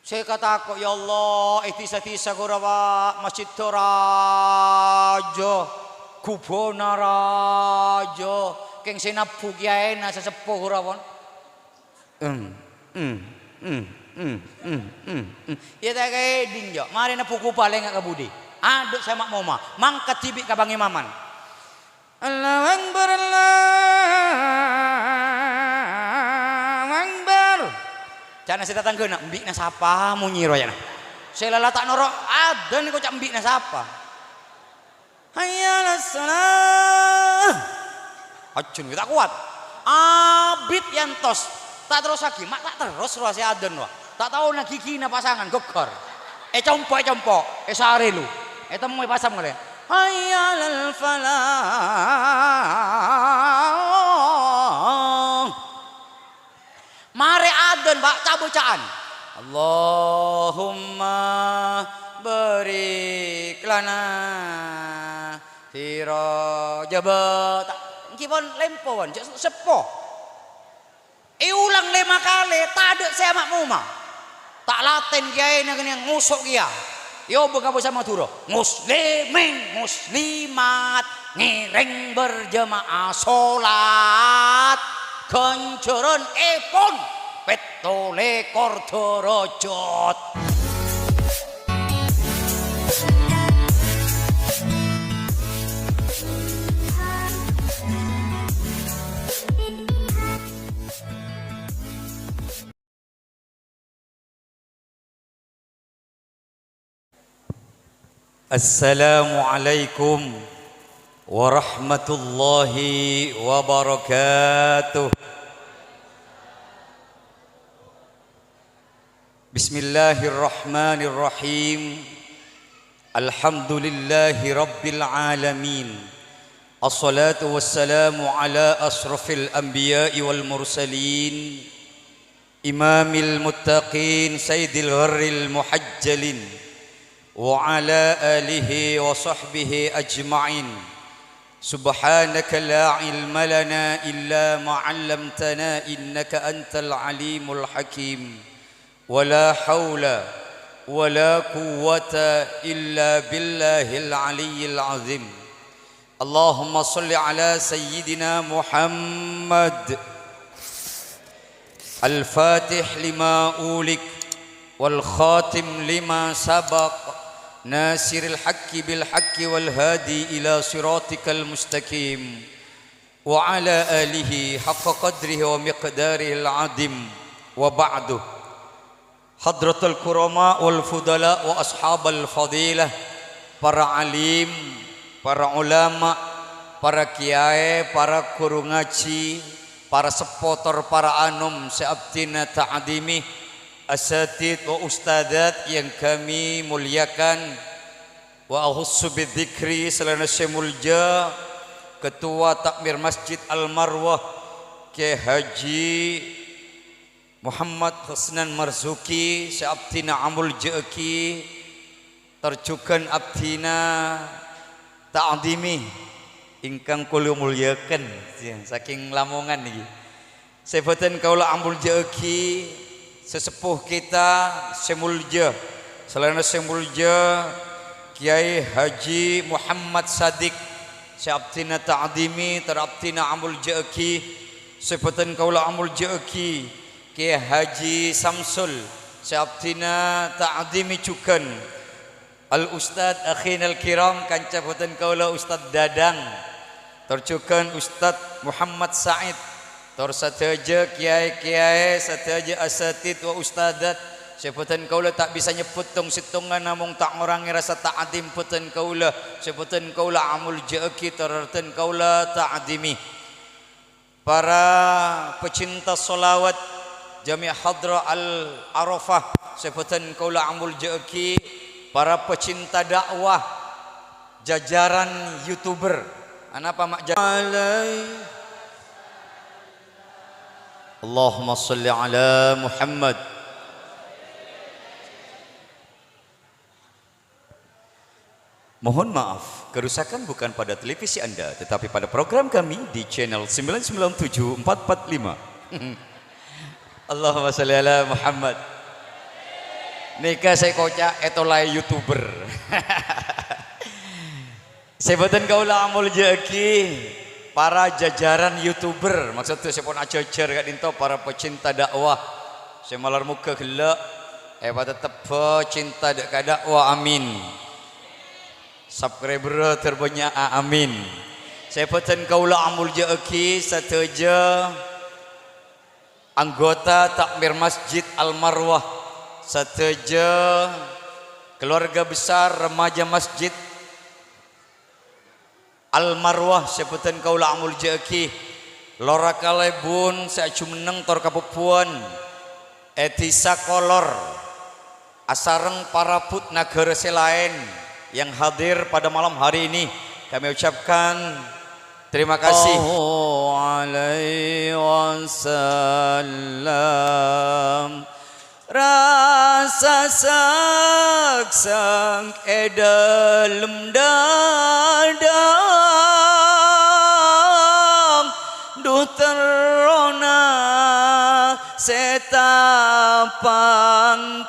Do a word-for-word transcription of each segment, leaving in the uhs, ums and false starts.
Sè katako', ya Allah, è dhisa-dhisa ghârowa masjidda rajâ, ghubâna rajâ, kèng sè nabbhu kèyaèna sè seppo ghârowa. Em, em, em, em, em, em, em. Iyâ ta' kèdhing, jâ'. Marè nabbhu ghubâ lènga' ka budi. Adâ' sè ma'-moma, mangkat dhibi' ka pangimaman. Allahu Akbar, Allahu Akbar. Ca'na sè tatangghâna, "Embi'na sapa monyè rowa, yâ, na?" Sè la-la ta' noro' adzan koca'na, "Embi'na sapa?" "Hayya 'alas shalah." Ajân ghi' ta' kowat. Abit èyantos. Ta' terrossaghi, ma' ta' terros rowa sè adzan rowa. Ta' taona ghigina pasangan, ghâggâr. Ècompo', ècompo', èsarè lu. Ètemmo èpasam kalè. "Hayya 'alal falah." Marè adzan, Pak, ca'-bâca'an. "Allahumma barik lana fi Rajaba." Ta', èngghi pon lèmpo, pon, jâ' seppo. Èolang lèma kalè, tadâ' sè ma'-moma. Ta' latèn kèyaèna kènèng ngoso' kèya. Èobâ ka bhâsa Madhurâ, "Muslimin, muslimat, ngèrèng berjamaah solat, ghânjhârânèpon pètto lèkor dârâjât." Assalamualaikum warahmatullahi wabarakatuh. Bismillahirrahmanirrahim. Alhamdulillahi rabbil alamin. Assalatu wassalamu ala asrafil anbiya'i wal mursalin, imamil muttaqin, sayyidil gharril muhajjalin, wa ala alihi wa sahbihi ajma'in. Subhanaka la ilma lana illa ma 'allamtana, innaka antal alimul hakim. Wa la haula wa la quwwata illa billahil aliyyil azim. Allahumma shalli ala sayyidina Muhammad, al-fatih lima ulik, wal khatim lima sabaq, nasiril haqqi bil haqqi, wal hadi ila siratikal mustaqim, wa ala alihi haqqa qadrihi wa miqdarihil azim, wa ba'du. Hadratal kurama wal fudala wa ashabal fadilah, para alim, para ulama, para kiyaè, para ghuru ngajhi, para seppo tor para anom sè abdhina ta'dhimi, asatidz wa ustadzat yang kami muliakan, wa akhussu bidzikri salèrana sè molja Ketua Takmir Masjid Al-Marwah, Kyai Haji Muhammad Husnan Marzuki, sè abdhina amoljâ'aghi, tor jhughân abdhina ta'dhimi, ingkang kaulâ moljâ'aghi, saking Lamongan nèka. Sè bhâdhân kaulâ amoljâ'aghi, sesepuh kita sè molja, salèrana sè molja Kyai Haji Muhammad Sadiq, sè abdhina ta'dhimi, tor abdhina amoljâ'aghi, sè bhâdhân kaulâ amoljâ'aghi, Kyai Haji Samsul, sè abdhina ta'dhimi jhughân. Al-Ustadz akhinal kiram, kanca bhâdhân kaulâ Ustadz Dadang, tor jhughân Ustadz Muhammad Said, tor sadhâjâ kiyaè-kiyaè, sadhâjâ asatidz wa ustadzat, sè bhâdhân kaulâ ta' bisa nyebbhut tong-settongnga, namong ta' ngorangè rasa ta'dhim bhâdhân kaulâ, sè bhâdhân kaulâ amoljâ'aghi, tor bhâdhân kaulâ ta'dhimi. Para pecinta sholawat Jami' Hadrah Al-Arafah sè bhâdhân kaulâ amoljâ'aghi, para pecinta dakwah, jajaran YouTuber. Anapa ma' ja-, alai-, Allahumma shalli ala Muhammad. Mohon maaf, kerusakan bukan pada televisi Anda, tetapi pada program kami di channel sembilan sembilan tujuh empat empat lima. Allahumma shalli ala Muhammad. Nèka sè koca' ètolaè YouTuber. Sè bhâdhân kaulâ amoljâ'aghi para jajaran YouTuber, maksodda sè pon ajhâjhâr ka'dinto para pecinta dakwah sè malar moghâ ghellâ' èpatettebhâ cinta dâ', ka dakwah, amin. Subscriber-ra terbânnya', amin. Sè bhâdhân kaulâ amoljâ'aghi sadhâjâ anggota takmir Masjid Al-Marwah, sadhâjâ keluarga besar remaja Masjid Al-Marwah sè bhâdhân kaulâ amoljâ'aghi, lora kalèbun sè ajhumenneng tor kabhubhuwân è Dhisa Kolor, asareng parabhut naghârâ sè laèn yang hadir pada malam hari ini. Kami ucapkan terima kasih. Sallallahu alaihi wasallam. Rasa sèksèng è dâlem dâdâ, dhu terrona sè tapang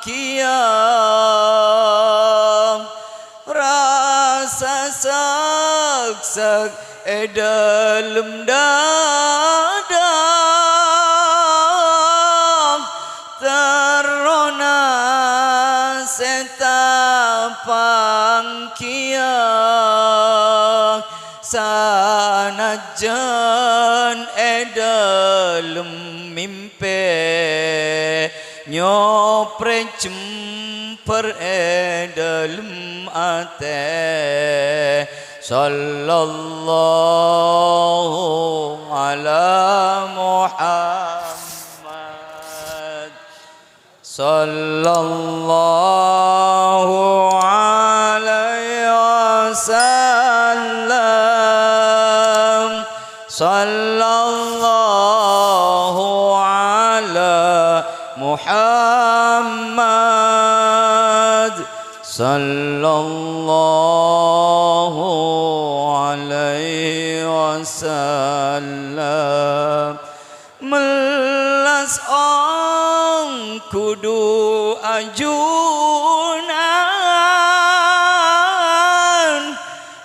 kèya. Rasa sèksèng è dâlem dâdâ, terrona sè tapang kèya. Sanajjân è dâlem mim- pè, nyoprè jembhâr è dâlem atè. Sallallahu ala Muhammad. Sallallahu alaihi wasallam. Sallallahu ala Muhammad. Sallallahu alaihi wasallam. Mellas ong kudu ajunan,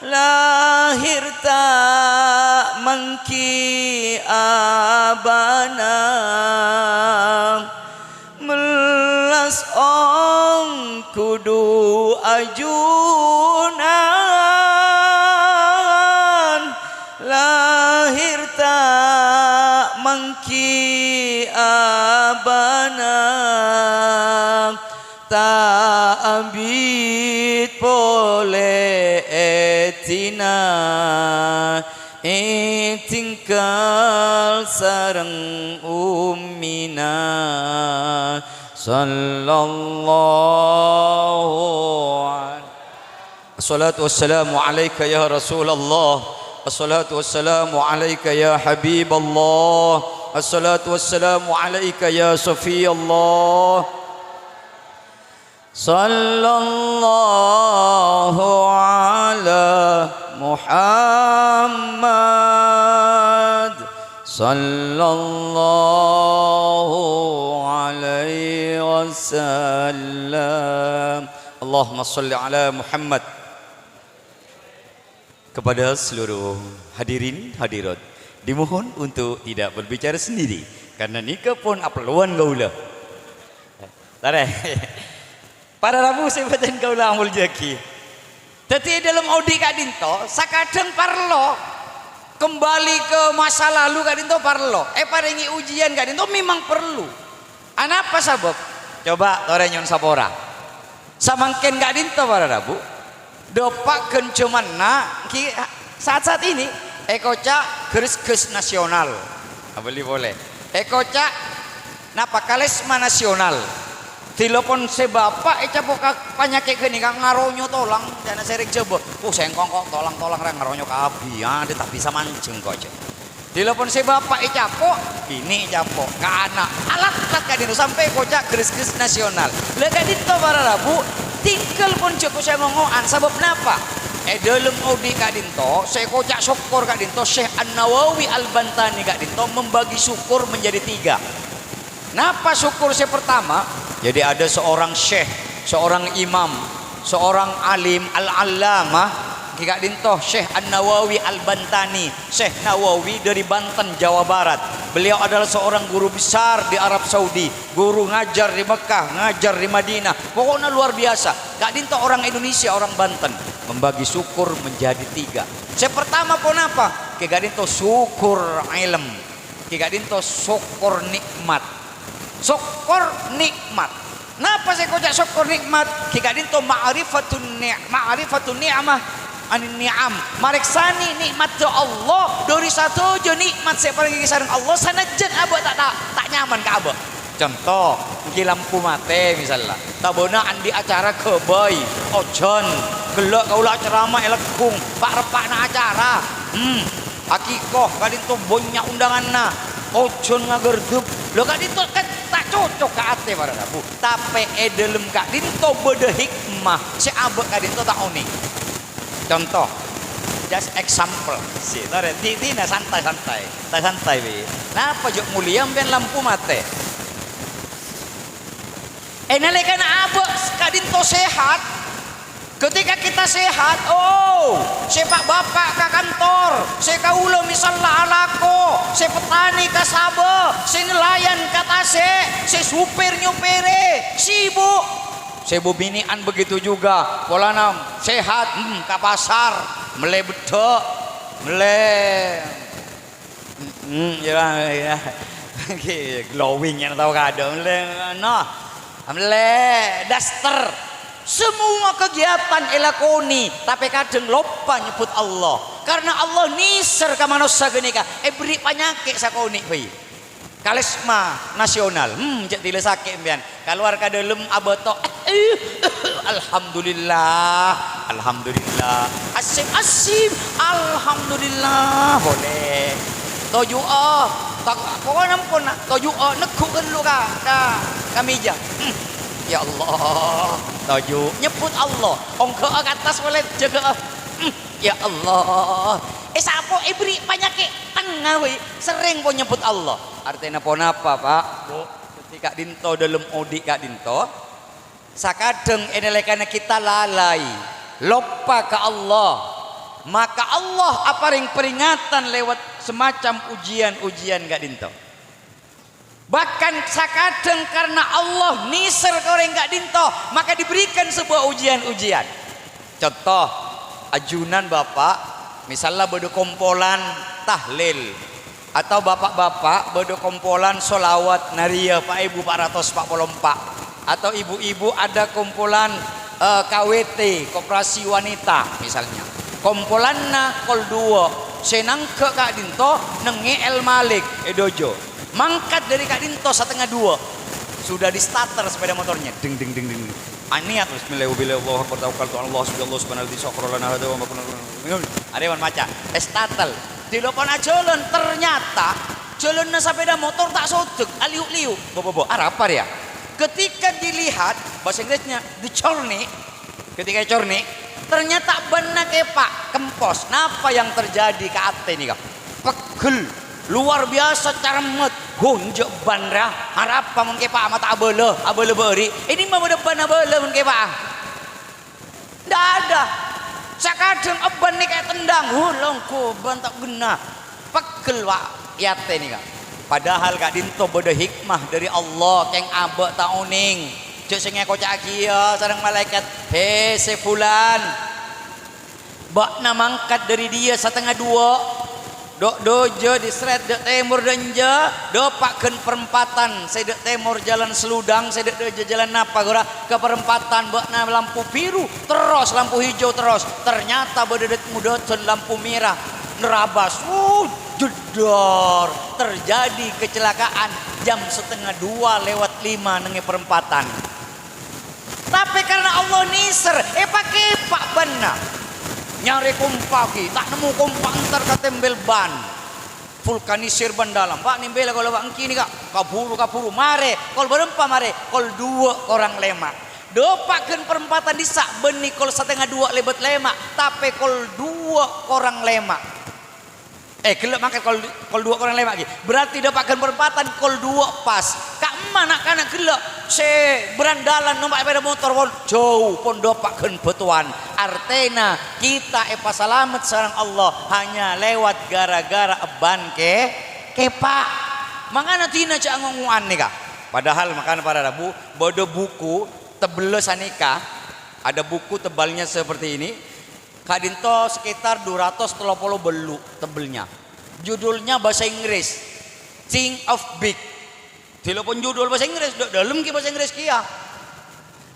lahir ta' manggi abana. Mellas ong kudu ajunan, lahir ta' manggi abana, ta' abit polè èdina. Ètinggal sareng ummina. Sallallahu alaihi. Assalatu wassalamu alaika ya Rasulullah. Assalatu wassalamu alaika ya Habiballah. Assalatu wassalamu alaika ya Safiyallah. Sallallahu ala Muhammad. Sallallahu alaihi wasallam. Allahumma shalli ala Muhammad. Kepada seluruh hadirin hadirat, dimohon untuk tidak berbicara sendiri, karena nèka pon apollowan kaulâ. Tarè. Para rabu sè bhâdhân kaulâ amoljâ'aghi. Dhâddhi, è dâlem odi' ka'dinto, sakadhâng parlo kembali ka masa lalu ka'dinto parlo. Èparèngè ujian ka'dinto memang perlu. Anapa sabâb? Coba torè nyo'on sapora. Samangkèn ka'dinto para rabu, dâpa' ghân jhâmanna ghi-, saat-saat ini èkoca' ghâris-ghâris nasional. Abâli polè. Èkoca' napa, kalesma nasional. Dhilâ pon sè bapa' ècapo' ka panyakè' ghânèka ngaronyo tolang, ca'na sè rèng Jhâbâ. "Oh, sèngko' kok tolang-tolang ra ngaronyo kabbhi, adâ' ta' bisa manjheng kok," jâ. Dhilâ pon sè bapa' ècapo', binè' ècapo', ka ana', alat-alat ka'dinto sampè' èkoca' ghâris-ghâris nasional. La ka'dinto para rabu, tinggal pon jhâ' kosèngongo'an, sabâb napa? È dâlem odi' ka'dinto, sè èkoca' sokkor ka'dinto, Syekh An-Nawawi Al-Bantani ka'dinto membagi syukur menjadi tiga. Napa syukur sè pertama? Jadi ada seorang syekh Seorang imam, seorang alim, al-allamah, ghi' ka'dhinto Syekh An-Nawawi Al-Bantani. Syekh Nawawi dari Banten, Jawa Barat. Beliau adalah seorang guru besar di Arab Saudi, guru ngajar di Mekah, ngajar di Madinah. Pokoknya luar biasa. Ka'dhinto orang Indonesia, orang Banten. Membagi syukur menjadi tiga. Sè pertama ponapa? Ghi' ka'dhinto syukur ilm. Ghi' ka'dhinto syukur nikmat. Sokkor nikmat. Napa sè èkoca' sokkor nikmat? Ghi' ka'dhinto ma'rifatun ni-, ma'rifatun ni'mah anin ni'am. Marèksanè nikmatta Allah dhâri sadhâjâ nikmat sè èparèngè sareng Allah, sanajjân abâ' ta', ta', ta' nyaman ka abâ'. Conto, èngghi lampu matè, misalla. Tabâna andi' acara ghâbây, ojhân, ghellâ' kaulâ acarama è leggong, pa'-reppa'na acara. Hmm. Akiko ka'dhinto bânnya' ondhânganna, ojhân ngagerdep. Lho, ka'dhinto kan ta' cocok ka atè para rabu. Tapè è dhâlem ka'dhinto bâdâ hikmah sè abâ' ka'dhinto ta' onèng. Conto, just example. Sè, tore, ti-, tina santai-santai. Santai-santai, wi. Napa jhâ' molèya sampèyan lampu matè? È nalèkana abâ' ka'dhinto sehat, ketika kita sehat, oh, sè pa'-bapa' ka kantor, sè kaulâ misalla alako, sè petani ka sabâ, sè nelayan ka tasè', sè supir nyopèrè, sibuk. Sè bâbinè'an begitu juga, polana sehat, hmm, ka pasar, mellè beddhâ', mellè Hmm, ya, ya. Glowing yang tao kadhâng. Mellè, no. Mellè daster. Semua kegiatan èlakonè, tapè kadhâng loppa nyebbhut Allah. Karena Allah nèser ka manossa ghânèka, èberri' panyakè' sakonè' bhâi. Kalesma nasional. Hmm, cè' dilessaghi sampèyan. Kalowar ka dâlem abâto. Alhamdulillah. Alhamdulillah. Assim, assim. Alhamdulillah. Polè. Toju'â. Ta-, pokokna ampon, na-, toju'â. Neggu' ghâllu ka, ka, ka mèja. Hmm. Ya Allah. Toju'. Nyebbhut Allah. Ongghâ'â ka attas polè. Jâgâ'â. Hmm. Ya Allah. È, sapo èberri' panyakè' tengnga, wè. Serrèng pon nyebbhut Allah. Artèna ponapa, Pa'? Bu, dhâddhi ka'dhinto dâlem odi' ka'dhinto, sakadhâng è nalèkana kita lalai, loppa ka Allah, maka Allah aparèng peringatan lewat semacam ujian-ujian ka'dhinto. Bahkan sakadhâng karena Allah nèser ka orèng ka'dhinto, maka diberikan sebuah ujian-ujian. Conto, ajunan Bapa', misalla bâdâ kompolan tahlil, atau Bapa'-bapa' bâdâ kompolan sholawat nariyah pa' èbu pa' ratos pa' polo empa', atau ibu-ibu ada kompolan, eh, K W T, Koperasi Wanita, misalnya. Kompolanna kol duwâ', sè nangghâ' ka'dhinto nengngè El Malik è dojâ. Mangkat dâri ka'dhinto satengnga duwâ', sudah di-starter sepeda motornya. Deng, deng, deng, deng. Aniat, "Bismillah, wallahu akbar, tawakkaltu 'alallah, hasbunallah, subhanalladzi sakhkhara lana hadza wa ma kunna lahu muqrinin." Arèya mon maca, èstarter. Dilopon ajhâlân, ternyata jhâlânna sapeda motor ta' sodek, aliyu'-liyu'. Bo, bo, bo, arapa rèya? Ketika dilihat, bahasa Inggrisnya, dicornè, ketika ècornè, ternyata bânna kèpa' kempos. Napa yang terjadi ka atè nèka? Pegghel, luar biasa caremmet. Ho, enjâ' bân ra. Arapa mon kèpa'a ma' ta' abâlâ, abâlâ bâri'. Ini mah bâdâ bân abâlâ mon kèpa'a. Ndak ada. Sakadhâng bân nèka ètendang. Ho, longghu bân ta' ghenna. Pegghel, Pak, è atè nèka. Padahal ka'dhinto bâdâ hikmah dâri Allah, kèng abâ' ta' onèng. Jhâ' sè ngèkoca'aghiyâ sareng malaèkat, "He, sè fulan, bâ'na mangkat dâri dhiyâ satengnga duwâ', dâ' dojâ disrèt dâ' tèmor dâ' enjâ', dâpa' ghân parempatan sè dâ' tèmor jhâlân Seludang, sè dâ' dojâ jhâlân napa ghârâ, ka parempatan bâ'na lampu biru, terros lampu hijau terros. Ternyata bâdâ dâ-, modâdhân lampu mèra nerabas. Wuh, jedor! Terjadi kecelakaan jam satengnga duwâ' lewat lima neng è parempatan." Tapè karena Allah nèser, èpakèpa' bânna. Nyarè kompa ghi, ta' nemmo kompa, entar katèmbhâl bân. Vulkanisir bân dâlem. "Pak, nèmbhâlâ kaulâ, Pak, èngghi nèka." Kabhuru, kabhuru. Marè, kol bârâmpa marè? Kol duwâ' korang lèma'. Dâpa' ghân parempatan dissa' bânnè kol satengnga duwâ' lèbât lèma', tapè kol duwâ' korang lèma'. Eh, ghellâ' mangkat kol, kol duwâ' korang lèma' ghi. Berarti dâpa' ghân parempatan kol duwâ' pas. Ka'emma na'-kana' ghellâ'? Sè berandalan nompa' sepeda motor pon jhâu, pon dâpa' ghân bhâtowan. Artèna kita èpasalamet sareng Allah hanya lewat gara-gara ban ke-, kèpa'. Mangkana dina jhâ' ngo-ngo'an nèka. Padahal mangkana para rabu, bâdâ buku tebella sanèka. Ada buku tebalnya seperti ini. Ka'dinto sekitar dua ratus tello polo bellu' tebelnya. Judulnya bahasa Inggris, Think of Big. Dhilâ pon judul bhâsa Inggris, dâ', dâlem ghi' bhâsa Inggris kèya.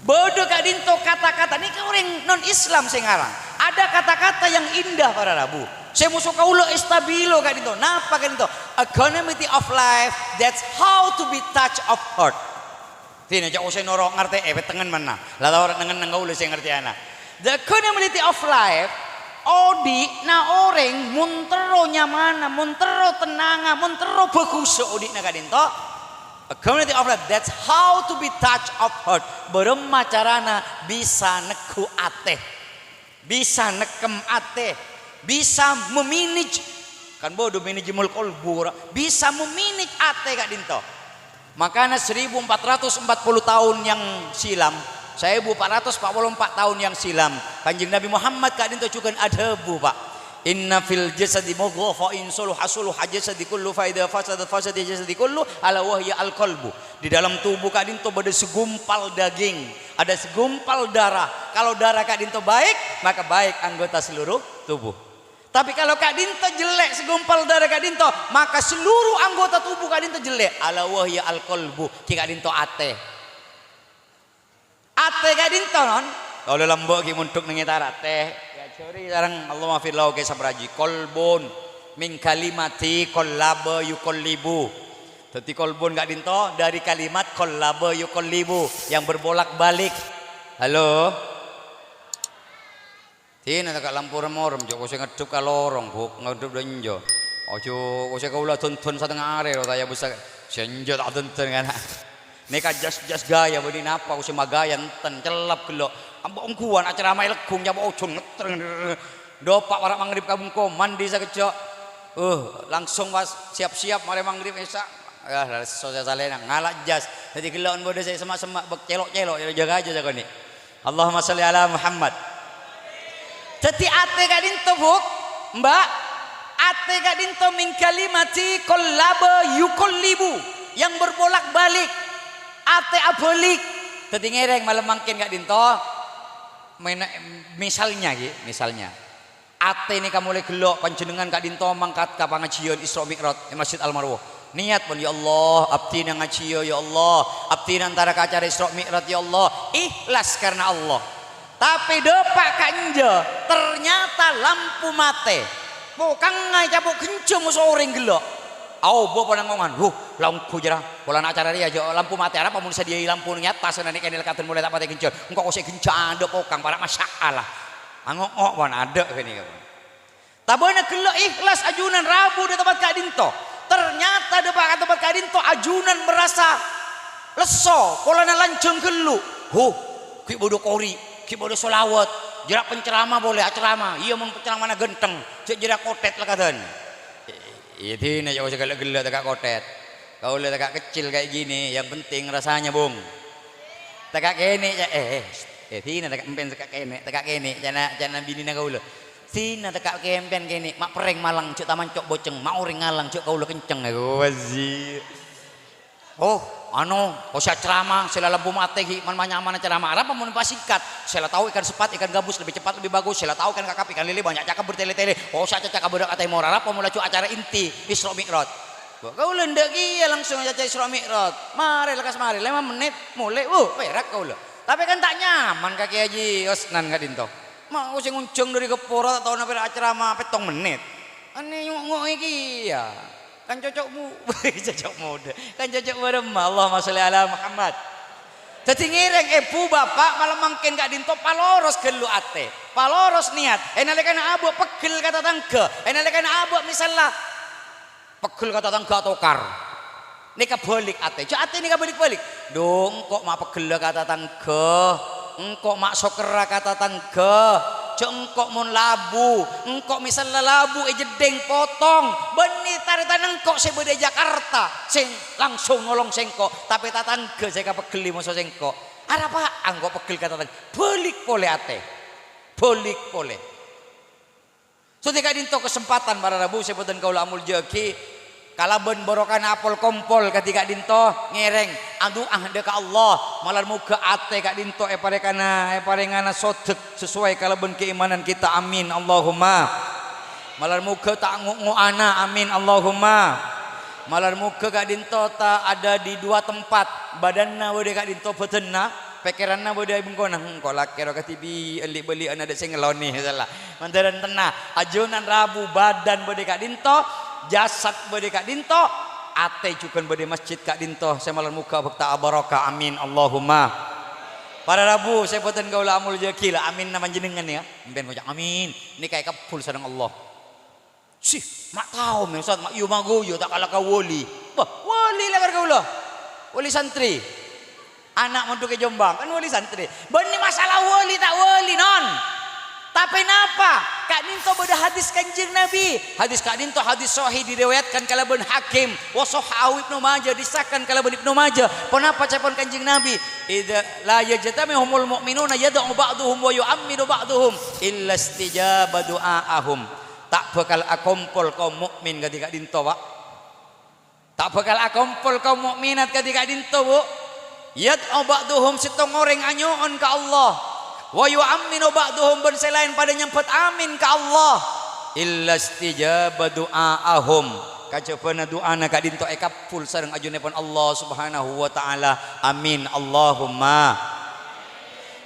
Bâdâ ka'dinto kata-kata, nèka orèng non-Islam sè ngarang. Ada kata-kata yang indah, para rabu. Sè moso kaulâ èstabilo ka'dinto. Napa ka'dinto? Equanimity of life, that's how to be touch of heart. Dina jhâ' osa noro' ngartè'è, pètengngen manna. La tao rèng nengneng kaulâ sè ngartè'ana. The equanimity of life, odi'na orèng mon terro nyamana, mon terro tennanga, mon terro bhâghussa odi'na ka'dinto. Equanimity of life, that's how to be touch of heart. Bârâmma carana bisa neggu' atè. Bisa nekkem atè, bisa memanage. Kan bâdâ manajemen kolbu, ra-, bisa memanage atè ka'dinto. Makana seribu empat ratus empat puluh tahun yang silam, seribu empat ratus empat puluh empat tahun yang silam, Kanjeng Nabi Muhammad ka'dinto jhughân adhâbu, Pak. "Inna fil jasadi mudghah, fa in saluha saluha jasadi kullu, fa idza fasada fasada jasadi kullu, ala wahya al qalbu." Di dalam tubuh ka'dinto bâdâ segumpal daging, ada segumpal darah. Kalau darah ka'dinto baik, maka baik anggota seluruh tubuh. Tapi kalau ka'dinto jelek, segumpal darah ka'dinto, maka seluruh anggota tubuh ka'dinto jelek. Ala wahya al qalbu, ghi' ka'dinto atè. Atè ka'dinto, non? Kaulâ lambâ' ghi' mondhuk neng è Tarate. Èajhâri sareng Allahumma fir lahu Kiai Sapraji. Qalbun min kalimati qallaba yuqallibu. Dhâddhi qalbun ka'dinto dâri kalimat qallaba yuqallibu, yang berbolak-balik. Halo? Dina tèka' lampu rem-orem, jhâ' kosè ngeddhep ka lorong, Bu', ngeddhep dâ' enjâ'. Ojhâ kosè kaulâ dondon satengnga arè, ro, ta' iyâ bhâsa, sè enjâ' ta' dondon, kan. Nèka jas-jas ghâjâ, bânnè napa, kosè maghâjâ enten, cellep ghellâ'. Ambu ongghuwân acarama è legghung, nyapa ojon ngetter. Dâpa' para' maghrib ka bengko, mandi sakejjhâ'. Uh, langsung pas siap-siap marè maghrib isya. Ah, sosè salèna, ngala' jas. Dhâddhi ghellâ' bâdâ sè semma'-semma', bâk cèlo'-cèlo', jâ-, jâgâ jâ kènè'. Allahumma shalli ala Muhammad. Dhâddhi atè ka'dinto, Bu', Mbak, atè ka'dinto min kalimati qallaba yuqallibu, yang berbolak-balik, atè abâlik. Dhâddhi ngèrèng malem mangkèn ka'dinto, mena-, misalnya, ghi, misalnya. Atè nèka molaè ghellâ' panjhennengngan ka'dinto mangkat ka pangajhiyân Isra Mi'raj è Masjid Al-Marwah. Niyat pon, "Ya Allah, abdhina ngajhiyâ, ya Allah. Abdhina entara ka acara Isra Mi'raj, ya Allah." Ikhlas karena Allah. Tapè dâpa' ka enjâ', ternyata lampu matè. Pokangnga ècapo' ghânjhâ moso orèng ghellâ'. Aobâ panangongan, "Huh, la ongghu, jârèya. Polana acara rèya jâ' lampu matè, arapa mon sadhiyâi lampu neng è attas, neng kènè' lakadân molaè ta' patè ghânjhâ. Engko' kosè ghânjhâ adâ' pokang, para' masyaallah." Ango'o' pon adâ' ghânèka. Tabâna ghellâ' ikhlas ajunan rabu dâ' tempat ka'dinto. Ternyata dâpa' ka tempat ka'dinto ajunan merasa lesso polana lanjhâng ghellu'. Huh, ghi' bâdâ kori, ghi' bâdâ sholawat, jârèya penceramah polè acerama. Iyâ, mon penceramahna ghântheng, jâ' jârèya kotèt lakadân. Iyâ, dina jâ' kosè ghellâ'-ghellâ' tèka' kotèt. Kaulâ tèka' kecil kayak gini, yang penting rasanya, Bung. Tèka' kènè', ca-, eh, eh, eh, dina tèka' empèn tèka' kènè', tèka' kènè', ca'na, ca'na binèna kaulâ. Dina tèka' kèmpèn kènè', ma' perrèng malang, jâ' taman co' boceng, ma' orèng ngalang, jâ' kaulâ kenceng. Wazir. Oh, anu, kosè acerama, sè la lampu matè ghi' man-, manyamana ceramah. Arapa mon èpasingkat? Sè la tao ikan sepat, ikan gabus lebih cepat, lebih bagus. Sè la tao ikan kakap, ikan lele banyak cakep bertele-tele. Kosè acaca ka bâdâ ka tèmor. Arapa mon laju acara inti Isra Mi'raj? Wah, kaulâ endâ' kèya langsung acaca Isra Mi'raj. Marè, lekkas marè, lèma mennit, molè, wuh, pèrak kaulâ. Tapè kan ta' nyaman ka Kèyaè Haji Osnan ka'dinto. Ma' kosè ngonjhâng dâri Gapura ta' tao napèra' acerama pèttong mennit. Anè nyo'-ngo'è kèya. Kan cocok bu-, cocok modâ. Kan cocok bârâmma. Allahumma shalli ala Muhammad. Dhâddhi ngèrèng, èbhu, bapa', malem mangkèn ka'dinto paloros ghâllu atè. Paloros niyat. È nalèkana abâ' pegghel ka tatangghâ. È nalèkana abâ' misalla pegghel ka tatangghâ atokar. Nèka bâlik atè. Jâ' atè nèka bâlik-bâlik. Dhu, engko' ma' pegghellâ ka tatangghâ. Engko' ma' sokkerra ka tatangghâ. Jâ' engko' mon labu. Engko' misalla labu è jeddhing, potong. Bânnè Tarètan engko' sè bâdâ è Jakarta, sè langsung nolong sèngko', tapè tatangghâ sè èkapeggellè moso sèngko'. Arapa engko' peggel ka tatangghâ? Bâlik polè atè. Bâlik polè. Sodhi ka'dhinto' kasempadhân para rabu sè bhâdhân kaulâ amoljâ'aghi, kalabân barokana apol-kompol kadhi ka'dhinto', ngèrèng, adu'a dâ' ka Allah, malar moghâ atè ka'dhinto' èparèngana, èparèngana sodhek sesuai kalabân keimanan kita. Amin, Allahumma. Malar moghâ ta' ngo'-ngo'ana. Amin, Allahumma. Malar moghâ ka'dhinto' ta' ada di dua tempat, bâdânna bâdâ ka'dhinto' bâdânna, pèkkèranna bâdâ è bengkona. Engko' lakè ro kadhibi' li'-bâli'ân adâ' sè ngellonè, sala. Mandhârân tenna, ajunan rabu bâdân bâdâ ka'dhinto', jasad bâdâ ka'dhinto', atè jhughân bâdâ masjid ka'dhinto', sè malar moghâ abhâkta abarokah. Amin, Allahumma. Para rabu sè bhâdhân kaulâ amoljâ'aghi, la aminna panjhennengngan, yâ. Sampèyan ngoca', "Amin." Nèka èkabbhul sareng Allah. Sih, ma' tao, mè, Ustaz, ma' yu-maguyu, ta' kala ka wali. Bâh, wali lèbâr kaulâ. Wali santri. Ana' mondhuk è Jombang, kan wali santri. Bânnè masalah wali ta' wali, non. Tapè napa? Ka'dhinto' bâdâ hadis Kanjeng Nabi. Hadis ka'dhinto' hadis sahih diriwayatkan kalabân Hakim. Wa sahhahu Ibnu Majah, disahkan kalabân Ibnu Majah. Ponapa ca'èpon Kanjeng Nabi? "Idza la yajtami'u humul mu'minuna yad'u ba'dhuhum wa yu'amminu ba'dhuhum illa istijaba du'a'ahum." Ta' bhâkal akompol kaum mukmin kadhi ka'dhinto', Pa'. Ta' bhâkal akompol kaum mukminat kadhi ka'dhinto', Bu. Yad'u ba'dhuhum, sèttong orèng anyo'on ka Allah. Wa yu'amminu ba'dhuhum, bân sè laèn padâ nyambhut amin ka Allah. Illa istijaba du'a'ahum. Kajhâbhâna du'ana ka'dhinto' èkabbhul sareng ajunanèpon Allah Subhanahu wa Ta'ala. Amin. Allahumma.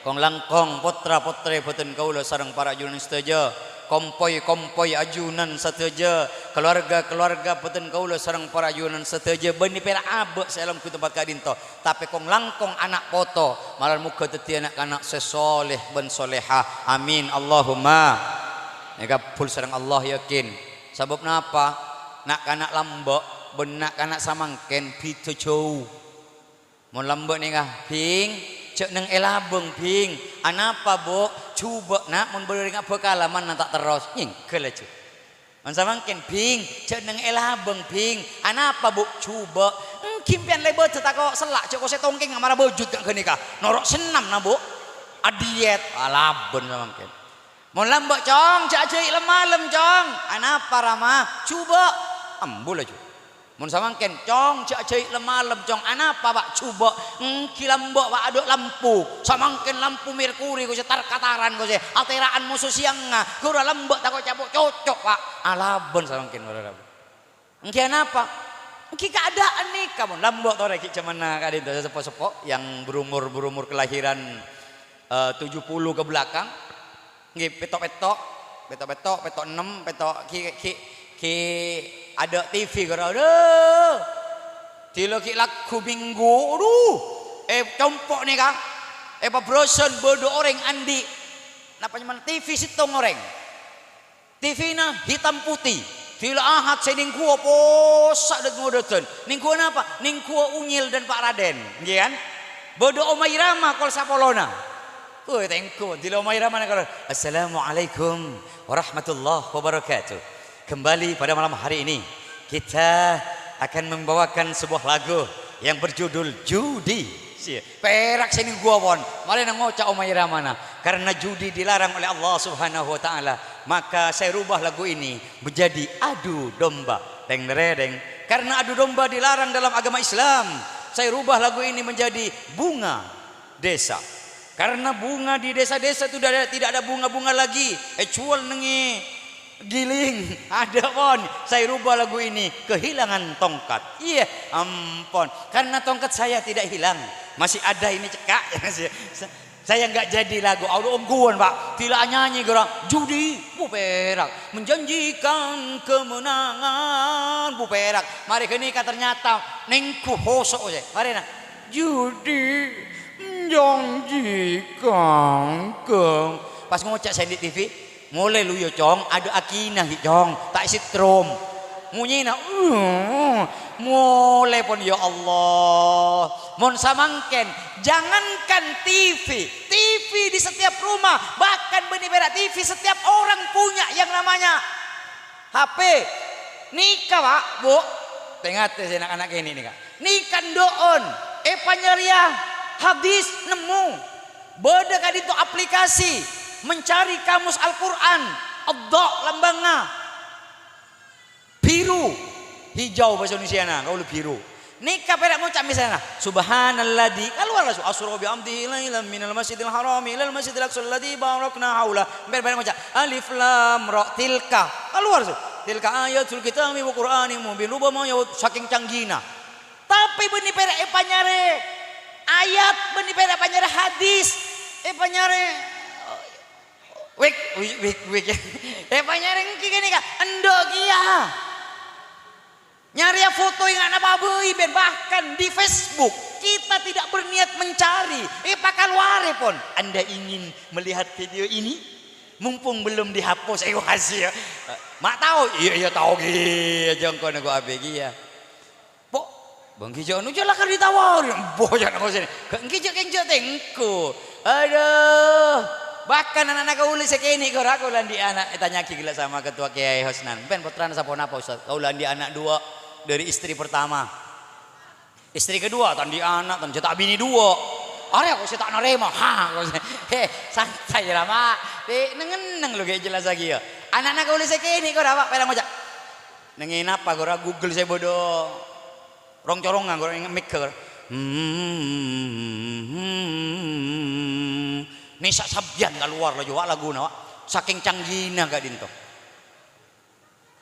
Kong-langkong, pottra-pottrè bhâdhân kaulâ sareng para ajunan sadhâjâ, kompoy-kompoy ajunan sadhâjâ, kaluwarga-kaluwarga bhâdhân kaulâ sareng para ajunan sadhâjâ, bânnè pèra' abâ' sè èlongghu tempat ka'dhinto', tapè kong-langkong ana' poto, malar moghâ dhâddhi na'-kana' sè soleh bân soleha. Amin, Allahumma. Èkabbhul sareng Allah, yakin. Sabâb napa? Na'-kana' lambâ' bân na'-kana' samangkèn bhidhâ jâu. Mon lambâ' nèka, "Bhing, jhâ' neng è labâng, Bhing." "Anapa, Bu'?" "Jhubâ', Na', mon bârâmma bhâkal amanna ta' terros." Nyèngghâl laju. Mon samangkèn, "Bhing, jhâ' neng è labâng, Bhing." "Anapa, Bu'?" "Jhubâ'." "Èngghi sampèyan lè bâdâ tako' sella', jhâ' kosè tongkèngnga mara bâjut ka' ghânèka. Noro' sennamma, Bu'. Adiyet." Alabân samangkèn. Mon lambâ', "Cong, jhâ' ajhâi' lem-malem, Cong." "Anapa, Rama?" "Jhubâ'." Ambu laju. Mon samangkèn, "Cong, jhâ' ajhâi' lem-malem, Cong." "Anapa, Pa'?" "Jhubâ'." "Èngghi lambâ', Pa', adâ' lampu. Samangkèn lampu merkuri kosè tar-kataran kosè. Atèra'an moso sèyangnga. Ghuru lambâ' tako' capo' cocok, Pa'." Alabân samangkèn, para rabu. Èngghi anapa? Èngghi kaadaan nèka, mon lambâ' torè ghi' jhâmanna ka'dinto seppo-seppo yang berumur-berumur kelahiran, eh, tujuh puluh ke belakang. Èngghi pètto'-pètto', pètto'-pètto', pètto' ennem, pètto' ghi', ghi', ghi' adâ' T V karo, adhu. Dilo ghi' lagghu Minggu, adhu. Eh, compo' nèka, eh, pabrosân bâdâ orèng andi'. Napa nyamana T V sèttong orèng? T V-na hitam putih. Dilo Ahad sè nèngghuwâ possa' dât-ngodâdân. Nèngghuwâ napa? Nèngghuwâ Unyil dan Pak Raden. Èngghi kan? Bâdâ Oma Irama kol sapolona. Woi, tèngghu. Dilo Oma Irama nèka, "Assalamualaikum warahmatullahi wabarakatuh. Kembali pada malam hari ini, kita akan membawakan sebuah lagu yang berjudul Judi." Siya. Pèra' sè nèngghuwâ pon. Marèna ngoca' Oma Iramana, "Karena judi dilarang oleh Allah Subhanahu wa Ta'ala, maka saya rubah lagu ini menjadi adu domba." Teng dereng. Karena adu domba dilarang dalam agama Islam, saya rubah lagu ini menjadi bunga desa. Karena bunga di desa-desa itu tidak ada, tidak ada bunga-bunga lagi. Eh, jual nengi Giling, adâ' pon, saya rubah lagu ini, kehilangan tongkat. Iyâ, ampon, karena tongkat saya tidak hilang, masih ada ini cekak. Saya nggak jadi lagu, aduh, ongghuwân, Pak. Dilo anyanyi ghârâ, judi, bu pèra', menjanjikan kemenangan, bu pèra'. Marè ghânèka ternyata nèngghu hoso' sè. Marèna, judi, menjanjikan ke-, pas ngoca' sè andi' T V, Molè lu, yâ, Cong, adâ' akina, ghi', Cong, ta' èsetrom. Monyèna, uh, molè pon, ya Allah. Mon samangkèn, jangankan T V, T V di setiap rumah, bahkan bânnè pèra' T V setiap orang punya yang namanya H P. Nèka, Pa', Bu', tè-ngatè sè na'-kana' kènè' nèka. Nèka endho'on, èpanyarèya hadis nemmo. Bâdâ ka'dinto aplikasi mencari kamus Al-Qur'an, adda' lambângnga. Biru, hijau bhâsa Indonesiana, kaulâ biru. Nèka pèra' ngoca' misalna, "Subhanalladzi," kalowar langsung, "asra bi 'abdihi lailan minal masjidil harami ilal masjidil aqsal ladzi barakna haula." Pèra', pèra' ngoca', "Alif lam ra, tilka." Kalowar langsung, "Tilka ayatul kitabi wa Qur'anin mubin." Rubama ya, sakèng canggihna. Tapè bânnè pèra' èpanyarè ayat, bânnè pèra' èpanyarè hadis, èpanyarè Wik, wik, wik, wik. Èpanyarè ènggi kènè', Ka'. Endho' kèya. Nyarèya foto ènga'na pabâi bân bahkan di Facebook kita tidak berniat mencari. Èpakalowarè pon. "Anda ingin melihat video ini? Mumpung belum dihapus." Eh, wah, sih, ya. "Ma' tao?" "Iya, iya, tao kèya. Jhâ' engko' nèko abâ' kèya." Po, bânggi jhâ' anu jhâ' lakar ditawari. Embo jhâ' nangos ini. Ga' enggi jhâ' kèng jhâ' tèngko. Adhu. Bahkan ana'-ana' kaulâ sè kènè' kora kaulâ andi' ana' ètanya'aghi ghellâ' sama Ketua Kiai Hosnan. "Pen pottrana saponapa, Ustaz?" "Kaulâ andi' ana' duwâ' dâri istri pertama. Istri kedua ta' andi' ana', ta' jhâ' ta' binè duwâ'." Arèya kok sè ta' narèma. Ha, kok sè, he, santai, Rama. Ti, neng-enneng lo ghi' jellassaghi, ya. Ana'na kaulâ sè kènè' kora, Pak, pèra' ngoca'. Neng è napa, kora Google sè bâdâ rong-corongan, kora mèghâr. Hmm. Nèsa' sabbhiyân kalowar laju, Pak, laguna, Pak. Sakèng canggihna ka'dinto.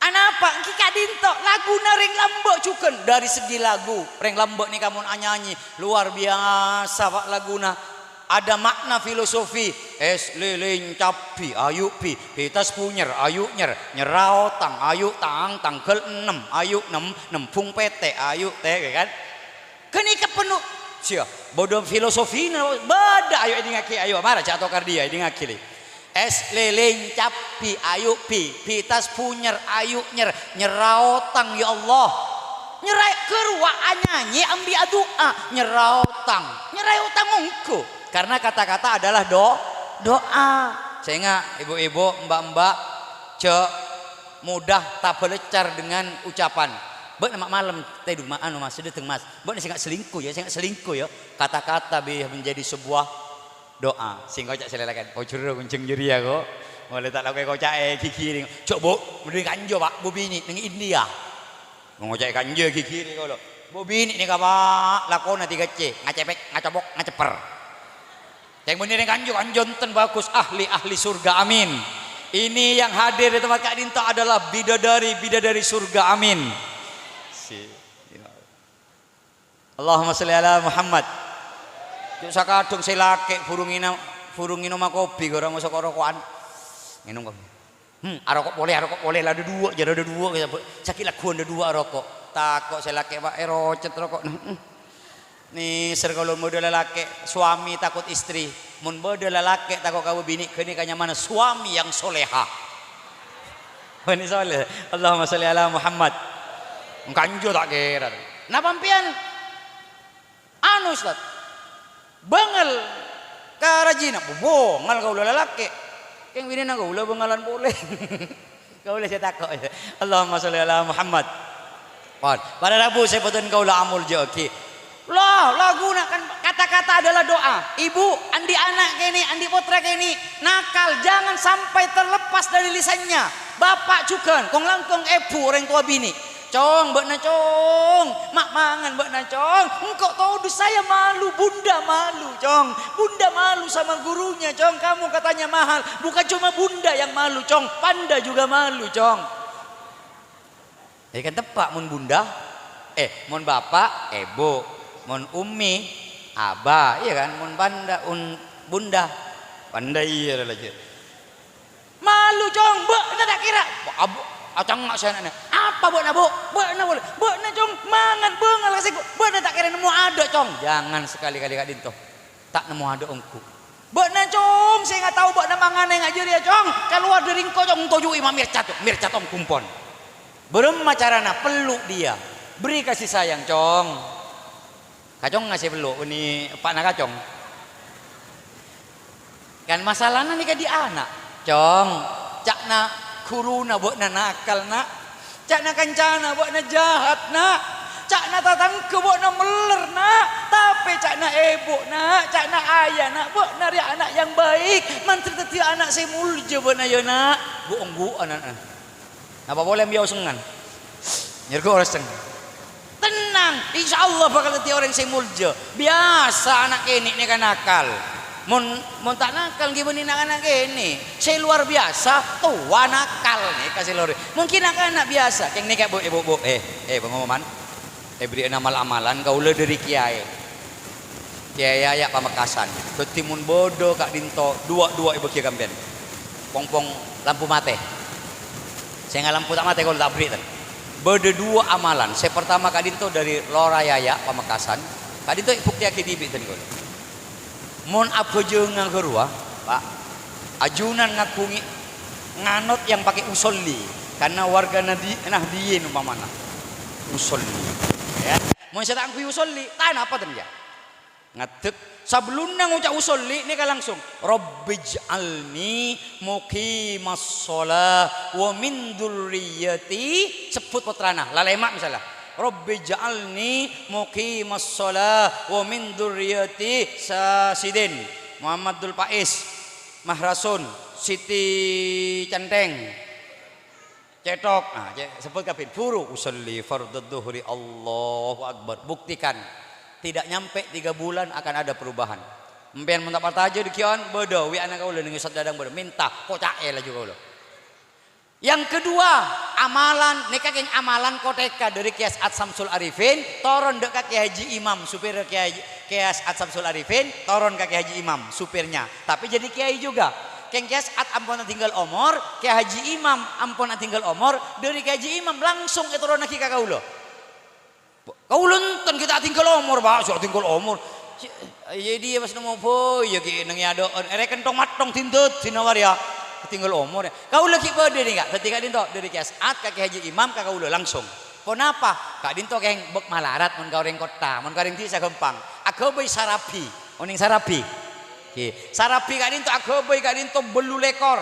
Anapa? Ènggi ka'dinto, laguna rèng lambâ' jhughân. Dâri segi lagu, rèng lambâ' nèka mon anyanyi, luar biasa, Pak, laguna. Ada makna filosofi. Es lilin cabbhi, ayu' bhi, pitas punyer, ayu' nyer, nyerra otang, ayu' tang, tangghâl ennem, ayu' nem, nembhung pètè', ayu' tè, ya kan? Ghânèka penno, siya, bâdâ filosofina, bâdâ, ayo èdingngaghi, ayo, mara, jhâ' tokar dhiyâ, èdingngaghi, lè. Es lilin cabbhi, ayu' bhi, pitas punyer, ayu' nyer, nyerra otang, ya Allah. Nyerra ghâruwa anyanyi, ambi adu'a, nyerra otang. Nyerra otang ongghu. Karena kata-kata adalah do-, doa. Sènga', ibu-ibu, mbak-mbak, jhâ' mudah tabhâleccar dengan ucapan. Bâ'na ma' malem, tèdung ma-, anu, Mas, sè dâteng, Mas. Bâ'na sènga' selingkuh, ya, sènga' selingkuh, ya. Kata-kata bisa menjadi sebuah doa. Sènga' ngoca' sè lalakè'an, "Oh, jhârâ ghunjhâng jârèya, kok." Molaè ta' lako èkoca'è, ghighiri. "Jhâ', Bu', mending kanjâ, Pak, Bu' binè' neng India." Ngoca'è kanjâ ghighiri kaulâ. Bu' binè' nèka, Pak, lakona tiga C, ngacepek, ngacopok, ngacepper. Ceng bânnè rèng kanjâ, kanjâ enten bagus, ahli-ahli surga, amin. Ini yang hadir di tempat ka'dinto adalah bidadari-bidadari surga, amin. Si-, Allahumma sholli ala Muhammad. Jhâ' sakadhung sè lakè' buru ngènom, buru ngènoma kopi, ghârâ mosok roko'an. Ngènom kopi. Hmm, aroko' polè, aroko' polè, la dâduwâ', jhâ' dâduwâ', sakè' lagghuwân dâduwâ' aroko'. Tako' sè lakè', Pak, èrocet roko'. Hmm. Nèser kaulâ mon bâdâ lalakè', suami takut istri. Mon bâdâ lalakè' tako' ka binè', ghânèka nyamana suami yang soleha. Binè' soleh. Allahumma sholli ala Muhammad. Kanjâ ta' kèra. Napa sampèyan? Anu, Ustaz, bângal ka rajina. Bângal kaulâ lalakè'. Kèng binèna kaulâ bângalan polè. Kaulâ sè tako'. Allahumma sholli ala Muhammad. Pon. Para rabu sè bhâdhân kaulâ amoljâ'aghi. La, laguna kan kata-kata adalah doa. Ibu, andi' ana' kènè', andi' pottra kènè', nakal, jangan sampai terlepas dari lisannya. Bapa' jhughân, kong-langkong èbhu, orèng towa binè'. "Cong, bâ'na, Cong. Ma' mangan bâ'na, Cong. Engko' todus saya malu, Bunda malu, Cong. Bunda malu sama gurunya, Cong. Kamu katanya mahal. Bukan cuma Bunda yang malu, Cong. Panda juga malu, Cong." Jadi kan teppa' mon Bunda, eh, mon Bapa', Èbhu. Mon Ummi, Aba, iyâ kan? Mon Panda, un-, Bunda. Panda iyâ la jâ. "Malu, Cong, bâ'na ta' kèra." Abu-, acangnga' sè ana'na. "Apa bâ'na, Bu'?" "Bâ'na polè." "Bâ'na, Cong, mangan bângal ka sèngko'." "Bâ'na ta' kèra nemmo adâ', Cong." "Jangan sekali-kali ka'dinto. Ta' nemmo adâ' ongghu." "Bâ'na, Cong, sè ngatao bâ'na mangan enga' jârèya, Cong. Kalowar dâri engko', Cong, toju'i ma' mercat, Cong. Mercat ongghu empon." Bârâmma carana? Peluk dia. Beri kasih sayang, Cong. Ka congnga sè pello', bânnè eppa'na ka cong. Kan masalana nèka dhi' ana'. "Cong," ca'na ghuruna, "bâ'na nakal, Na'. Ca'na kancana, "Bâ'na jahat, Na'." Ca'na tatangghâ, "Bâ'na meller, Na'." Tapè ca'na èbhu, Na', ca'na ayah, Na', "Bâ'na rèya ana' yang baik, mandhâr dhâddhiyâ ana' sè molja bâ'na, yâ, Na'." Bu-ongghu'ân, na'. Napa polè mbiyaosengngan? Nyerghu orèng seng. Tennang, insyaallah bhâkal dhâddhi orèng sè molja. Biyasa ana' kènè' nèka nakal. Mon, mon ta' nakal, ghi' bânnè na'-kana' kènè'. Sè luar biyasa, towa nakal nèka sè luar. Mon ghi' na'-kana' biyasa, kèng nèka, Bu, Ibu, Bu. Eh, eh, pengumuman. Èbherri'âna mal-amalan kaulâ dhâri kèyaè. Kèyaè Yahya Pamekasan. Dhâddhi mon bâdâ ka'dinto, duwâ'-duwâ' èbâghiyâ ka sampèyan. Pong-pong lampu matè. Sè ngalampu ta' matè kaulâ ta' aberri', ten. Bâdâ duwâ' amalan. Sè partama ka'dinto dhâri Lora Yahya Pamekasan. Ka'dinto èbuktèyaghi dhibi', ten, kaulâ. Mon abhâjângnga ghâruwa, Pa', ajunan ngaghungè nganot yang pakai usolli, karena warga Nadi-, Nahdliyin umpamana. Usolli. Ya. Mon sè ta' ngangghuy usolli, ta' napa, ten, ya? Ngadek, sabellunna ngoca' usolli nèka langsung, "Rabbij'alni muqimas shalah wa min dzurriyyati," sebbhut pottrana, lalèma' misalla, "Rabbij'alni muqimas shalah wa min dzurriyyati," sa-, sidin, Muhammad Dul Faiz, Mahrasun, Siti Centheng. Cèthok. Nah, cè-, sebbhut kabbhi. Buru, "Usolli fardhu dzuhri, Allahu Akbar." Buktikan. Tidak nyampe tiga bulan akan ada perubahan. Sampèyan mon ta' parcajâ dhâggi'ân, bâdâ wi'ana kaulâ neng Ustaz Dadang bâdâ. Minta, koca'è laju kaulâ. Yang kedua, amalan, nèka kèng amalan kothèka dhâri Kèyaè As'ad Samsul Arifin, toron dâ' ka Kèyaè Haji Imam, supir Kèyaè, Kèyaè As'ad Samsul Arifin, toron ka Kèyaè Haji Imam, supirnya. Tapi jadi kiai juga. Kèng Kèyaè As'ad ampon atinggal omor, Kèyaè Haji Imam ampon atinggal omor, dhâri Kèyaè Haji Imam langsung ètoronnaghi ka kaulâ. Kaulâ enten ghi' ta' atinggal omor, Pa', jhâ' atinggal omor. Iyâ, dhiyâ pas nemmo bhâi, iyâ ghi' neng è adâ'ân, èrèken thong-matthong din-dâdina bâriyâ. Atinggal omor, yâ. Kaulâ ghi' bâdâ nèka, dhâddhi ka'dinto dhâri Kèyaè As'ad ka Kèyaè Haji Imam ka kaulâ langsung. Ponapa? Ka'dinto kèng bâk malarat mon ka orèng kottha, mon ka orèng dhisa ghâmpang. Aghâbây sarabi. Onèng sarabi? Ghi. Sarabi ka'dinto aghâbây ka'dinto bâllu lèkor.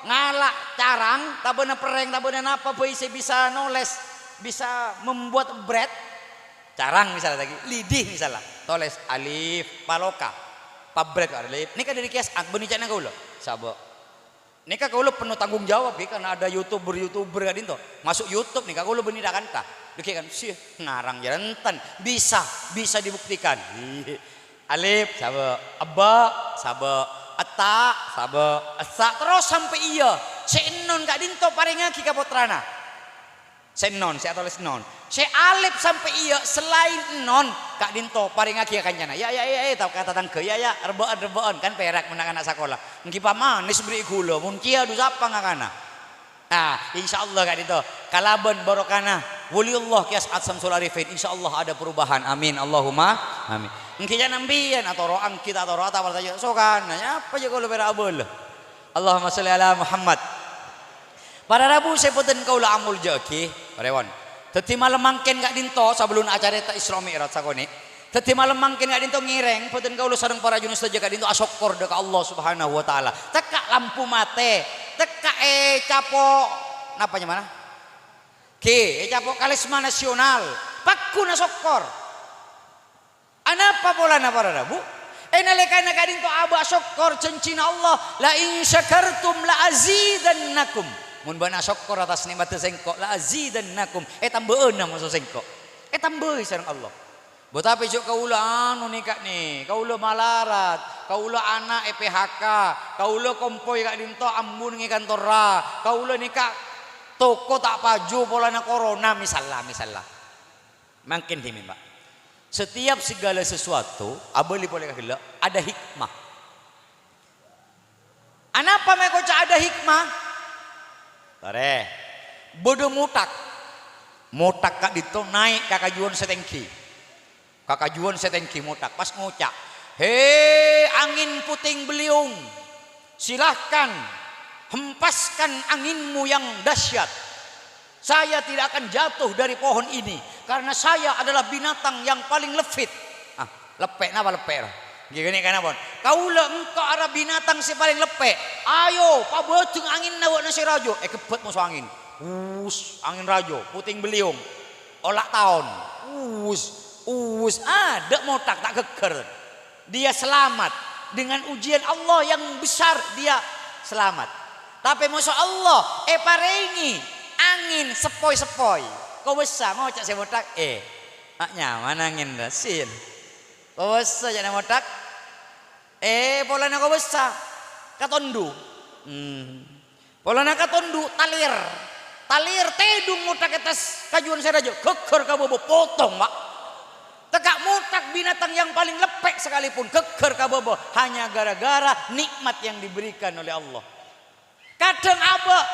Ngala' carang, tabâna perrèng, tabâna napa bhâi sè bisa nolès, bisa membuat bret. Carang misalla, lagi, lidi misalla. Tolès alif, paloka. Pabret kok alif. Nèka dhâri Kèyaè As'ad, bânnè ca'na kaulâ. Sabâ. Nèka kaulâ penuh tanggung jawab, ghi, karena ada YouTuber-YouTuber ka'dinto. Masuk YouTube nèka kaulâ bânnè dâ' kantha. Dhâggi' kan, sih, ngarang jârèya enten. Bisa, bisa dibuktikan. Alif, sabâ. Ebba, sabâ. Etta, sabâ. Essa, terros sampè' iyâ. Sè ennon ka'dinto parèngaghi ka pottrana. Sè non, sè atolès non. Sè alif sampè' iyâ, salaèn non, ka'dinto parèngaghi ka kancana. Yâ, yâ, yâ, yâ, ta-, ka tatangghâ, yâ, yâ, rebbhâ'ân, rebbhâ'ân, kan pèrak mon na'-kana' sakola. Ènggi pamanès bherri' ghulâ, mon kèya dhu sapa ngakana. Nah, insyaallah ka'dinto, kalabân barokahna Waliullah Kèyaè As'ad Samsul Arifin, insyaallah ada perubahan. Amin, Allahumma amin. Ènggi jhâ' sampèyan, atoro' ènggi ta' atoro', ta' parcajâ, sokana, nyapa jhâ' kaulâ pèra' abâlâ. Allahumma sholli ala Muhammad. Para rabu sè bhâdhân kaulâ amoljâ'aghi, parèwon. Dhâddhi malem mangkèn ka'dinto, sabellunna acarèta Isra Mi'raj sakonè'. Dhâddhi malem mangkèn ka'dinto ngèrèng, bhâdhân kaulâ sareng para ajunan sadhâjâ ka'dinto asokkor dâ' ka Allah Subhanahu wa Ta'ala. Tekka' lampu matè, tekka' ècapo', napa nyamana? Ghi, ècapo' kalèsma nasional. Pagghun asokkor. Anapa polana para rabu? È nalèkana ka'dinto abâ' sokkor, jhânjhina Allah, "La in syakartum la azidannakum." Mon bâ'na sokkor attas nè'matta Sèngko', "La azidannakum." Ètambâ'âna moso Sèngko'. Ètambâi sareng Allah. Bu, tapè jhâ' kaulâ anu nèka nè, kaulâ malarat, kaulâ ana' è P H K, kaulâ kompoy ka'dinto ambu neng è kantorra, kaulâ nèka toko ta' paju polana korona, misalla, misalla. Mangkèn dhimèn, Pa'. Setiap segala sesuatu, abâli polè ka ghellâ', ada hikmah. Anapa mè' koca' ada hikmah? Torè. Bâdâ mothak. Mothak ka'dinto naè' ka kajuwân sè tèngghi. Ka kajuwân sè tèngghi mothak, pas ngoca', "He, angin puting beliung, silahkan hempaskan anginmu yang dahsyat." Saya tidak akan jatuh dari pohon ini, karena saya adalah binatang yang paling lefit. Ah, leppe', napa leppe', rowa? Ghi, ghânèka napa? Kaulâ engko' arèya binatang sè palèng leppe'. Ayo, pabâdâng anginna bâ'na sè rajâ. Èghebbhât moso angin. Us, angèn rajâ, potèng beliung, ola' taon. Us, us, adâ' mothak ta' ghâggâr. Dia selamat. Dengan ujian Allah yang besar, dia selamat. Tapè moso Allah èparèngè angèn seppoy-seppoy. Kobâsa ngoca' sè mothak, "Eh, ma' nyaman angèn, Sin." Kobâsa ca'na mothak. Eh, polana kobâsa, katondu. Hmm. Polana katondu, talèr. Talèr tèdung mothak è attas kajuwân sè rajâ, ghâggâr ka bâbâ, potong, Pak. Tèka' mothak binatang yang paling leppè' sekalipun, ghâggâr ka bâbâ, hanya gara-gara nikmat yang diberikan oleh Allah. Kadhâng abâ',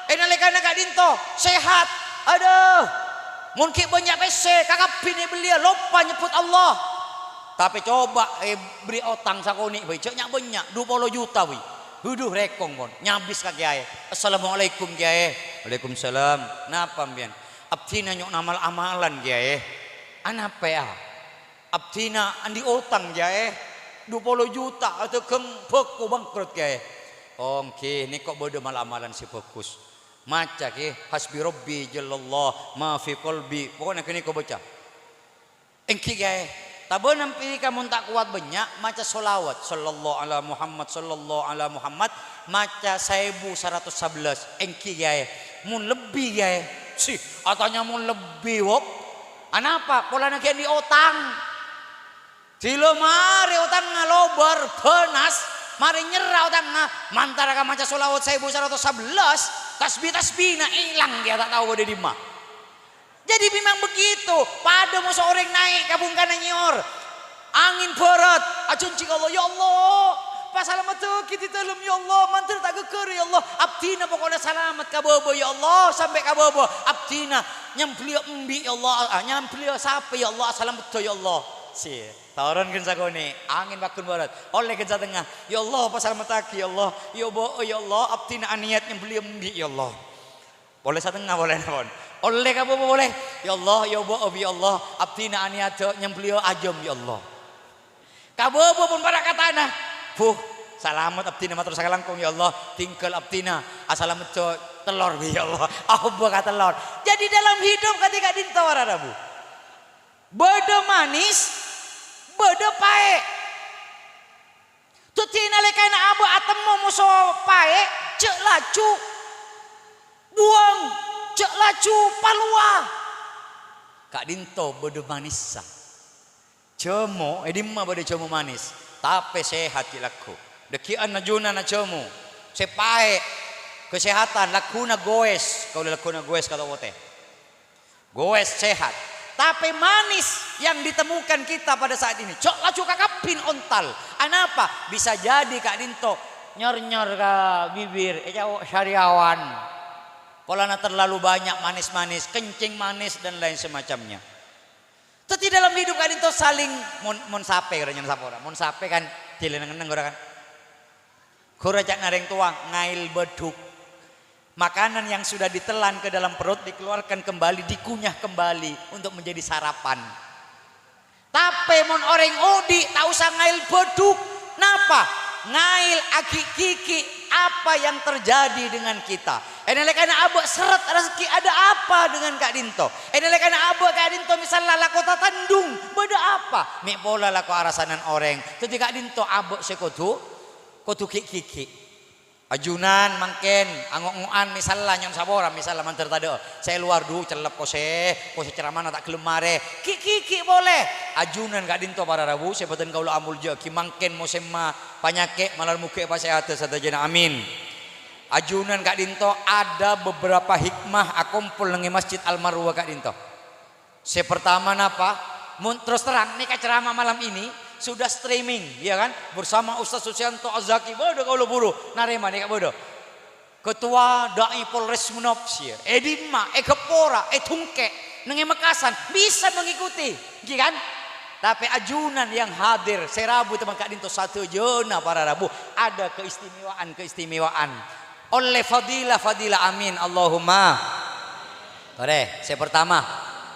è nalèkana ka'dinto sehat, adhu, mon ghi' bânnya' pèssè, kakabbhi èbelliyâ, loppa nyebbhut Allah. Tapè coba èberri' otang sakonè' bhâi, jhâ' nya'-bânnya', du polo juta bhâi. Hudhu, rèkong pon, nyabis ka kèyaè. "Assalamualaikum, Kèyaè." "Waalaikumsalam. Napa, sampèyan?" "Abdhina nyo'on amal-amalan, Kèyaè." "Anapa, yâ?" "Abdhina andi' otang, Kèyaè. Du polo juta adhâghâng bhâko bangkrut, Kèyaè." "Oh, èngghi, nèko bâdâ mal-amalan sè bhâghus. Maca, ghi, Hasbi Rabbi Jallallah ma fi qalbi." Pokokna ghânèka bâca. "Èngghi, Kèyaè. Tabâna mpi'rika mon ta' kowat bânnya', maca sholawat, sallallahu ala Muhammad, sallallahu ala Muhammad, maca saèbu saratos sabellâs. Èngghi, Kèyaè. Mon lebbi, Kèyaè." "Si, atanya mon lebbi, Wok? Anapa? Polana ghi' andi' otang." Dila marè otangnga lobâr, bânas, marè nyerra otangnga, mantara ka maca sholawat saèbu saratos sabellâs, tasbih-tasbihna èlang kèya ta' tao bâdâ è dimma. Jadi memang begitu, padâ moso orèng naè' ka bhungkana nyèyor. Angèn bârât, ajhânjhi ka Allah, "Ya Allah, pasalameddhâghi dâlem, ya Allah, mandhâr ta' ghâggâr, ya Allah. Abdhina pokokna salamet ka bâbâ, ya Allah, sampè' ka bâbâ. Abdhina nyembeliyâ embi', ya Allah, ah, nyembeliyâ sapè, ya Allah, asalameddhâ, ya Allah." Si. Toron ghân sakonè', angèn pagghun bârât. Ollè ghân satengnga, "Ya Allah, pasalameddhâghi, ya Allah. Ya bâ'â, ya Allah, abdhina anèyat nyembeliyâ embi', ya Allah." Polè satengnga polè, pon. Ollè ka bâbâ polè, "Ya Allah, ya bâ'â bi', ya Allah, abdhina anèyadhâ nyembeliyâ ajâm, ya Allah." Ka bâbâ pon para' ka tana. "Buh, salamet abdhina mator sakalangkong, ya Allah. Tinggal abdhina asalameddhâ tellor bi', ya Allah." Aobâ ka tellor. Jadi dalam hidup kadhi ka'dinto para rabu. Bâdâ manis, bâdâ paè'. Dhâddhi nalèkana abâ' atemmo moso paè', jhâ' laju buwâng, jhâ' laju palowa. Ka'dinto bâdâ manissa. Jhâmo, è dimma bâdâ jhâmo manis, tapè sehat ghi' lagghu. Dhâggi'ân ajunanna jhâmo sè paè', kesehatan, lagghuna gowes, kaulâ lagghuna gowes kato'ote. Gowes sehat. Tapè manis yang ditemukan kita pada saat ini, jhâ' laju kakabbhi ontal. Anapa? Bisa jadi ka'dinto nyor-nyor ka bibir, ècapo' sariawan. Polana terlalu banyak manis-manis, kencing manis dan lain semacamnya. Dhâddhi dalam hidup ka'dinto saling mon, mon sapè, ora nyan sapora. Mon sapè kan dilèngneng ora kan. Ghuru ca'na rèng towa, ngaèl bâdhuk. Makanan yang sudah ditelan ke dalam perut dikeluarkan kembali, dikunyah kembali untuk menjadi sarapan. Tapè mon orèng odi', ta' osa ngaèl bâdhuk. Napa? Ngaèl aghi'-ghighi' apa yang terjadi dengan kita. È nalèkana abâ' serret rezeki, ada apa dengan ka'dinto? È nalèkana abâ' ka'dinto misalla lako tatandhung, bâdâ apa? Mè' pola lako arasanan orèng. Dhâddhi ka'dinto abâ' sè kodhu kodhu ghi'-ghighi'. Ajunan mangkèn, ango'-ngo'an misalla nyo'on sapora, misalla mandhâr tadâ'. Sè lowar du cellep kosè, kosè ceramana ta' ghellem marè. Ghi'-ghighi' polè. Ajunan ka'dinto para rabu sè bhâdhân kaulâ amoljâ'aghi, mangkèn mosemma panyakè', malar moghi èpasèhadhâ sadhâjâna. Amin. Ajunan ka'dinto ada beberapa hikmah akompol neng è Masjid Al-Marwah ka'dinto. Sè pertama napa? Mon terus terang, nèka ceramah malam ini sudah streaming, ya kan? Bersama Ustaz Susianto Azaki, bâdâ kaulâ buru narèma nèka bâdâ. Ketua Dai Polres Mennop, sia. È dimma, è Gheppora, è Dungkè, neng è Mekasan, bisa mengikuti, ghi kan? Tapè ajunan yang hadir, sè rabu tèmang ka'dinto sadhâjâna para rabu, ada keistimewaan-keistimewaan. Ollè fadilah-fadilah, amin, Allahumma. Torè, sè pertama.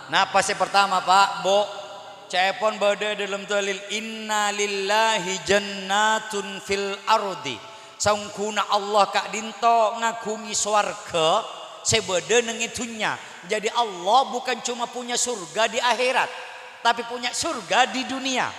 Napa sè pertama, Pak, Bu? Ca'èpon bâdâ è dâlem dalil, "Inna lillahi jannatun fil ardi." Saongghuna Allah ka'dinto ngaghungè sowarghâ sè bâdâ neng è dhunnya. Jadi, Allah bukan cuma punya surga di akhirat, tapi punya surga di dunia.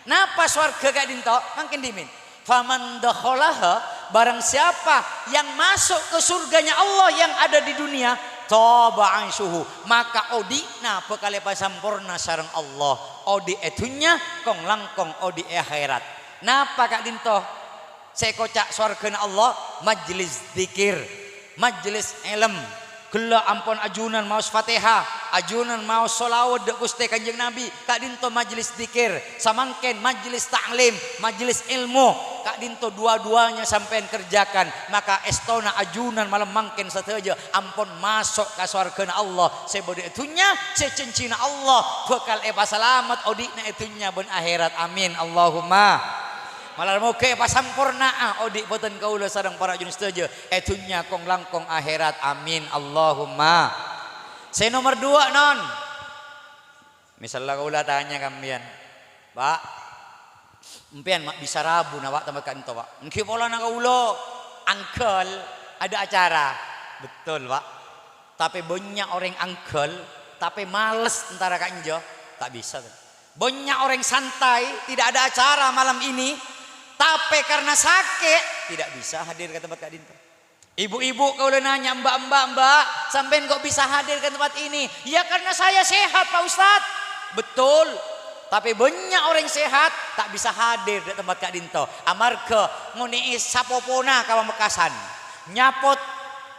Napa sowarghâ ka'dinto? Mangkèn dhimèn. "Faman dakhalaha," barang siapa yang masuk ke surganya Allah yang ada di dunia, "thaba 'aishuhu," maka odi'na bhâkal èpasamporna sareng Allah. Odi' è dhunnya, kong-langkong odi' è akhirat. Napa ka'dinto sè èkoca' sowarghâna Allah? Majlis dzikir, majlis èlem. Ghellâ' ampon ajunan maos Fatihah, ajunan maos sholawat dâ' Ghustè Kanjeng Nabi, ka'dinto majlis dzikir, samangkèn majlis ta'lim, majlis èlmo, ka'dinto dua-duanya sampèyan kerjakan, maka èstona ajunan malem mangkèn sadhâjâ ampon maso' ka sowarghâna Allah sè bâdâ è dhunnya, sè jhânjhina Allah bhâkal èpasalamet odi'na è dhunnya bân akhirat. Amin, Allahumma. Malar moghâ èpasamporna'a odi' bhâdhân kaulâ sareng para ajunan sadhâjâ è dhunnya kong-langkong akhirat. Amin, Allahumma. Sè nomer duwâ', non. Misalla kaulâ atanya ka empèyan, "Pa', empèyan ma' bisa rabuna, Pa', tempat ka'dinto, Pa'?" "Èngghi polana kaulâ angghâl, ada acara." "Betul, Pa'. Tapè bânnya' orèng angghâl, tapè males entara ka'dinto, ta' bisa, Pa'. Bânnya' orèng santai, tidak ada acara malam ini, tapè karena sakè', tidak bisa hadir ka tempat ka'dinto." Ibu-ibu kaulâ nanya, "Mbak-mbak, Mbak, sampèyan kok bisa hadir ke tempat ini?" "Ya, karena saya sehat, Pak Ustadz." "Betul. Tapè bânnya' orèng sehat ta' bisa hadir dâ' tempat ka'dinto. Amarghâ ngonè'è sapopona ka Pamekasan, nyapot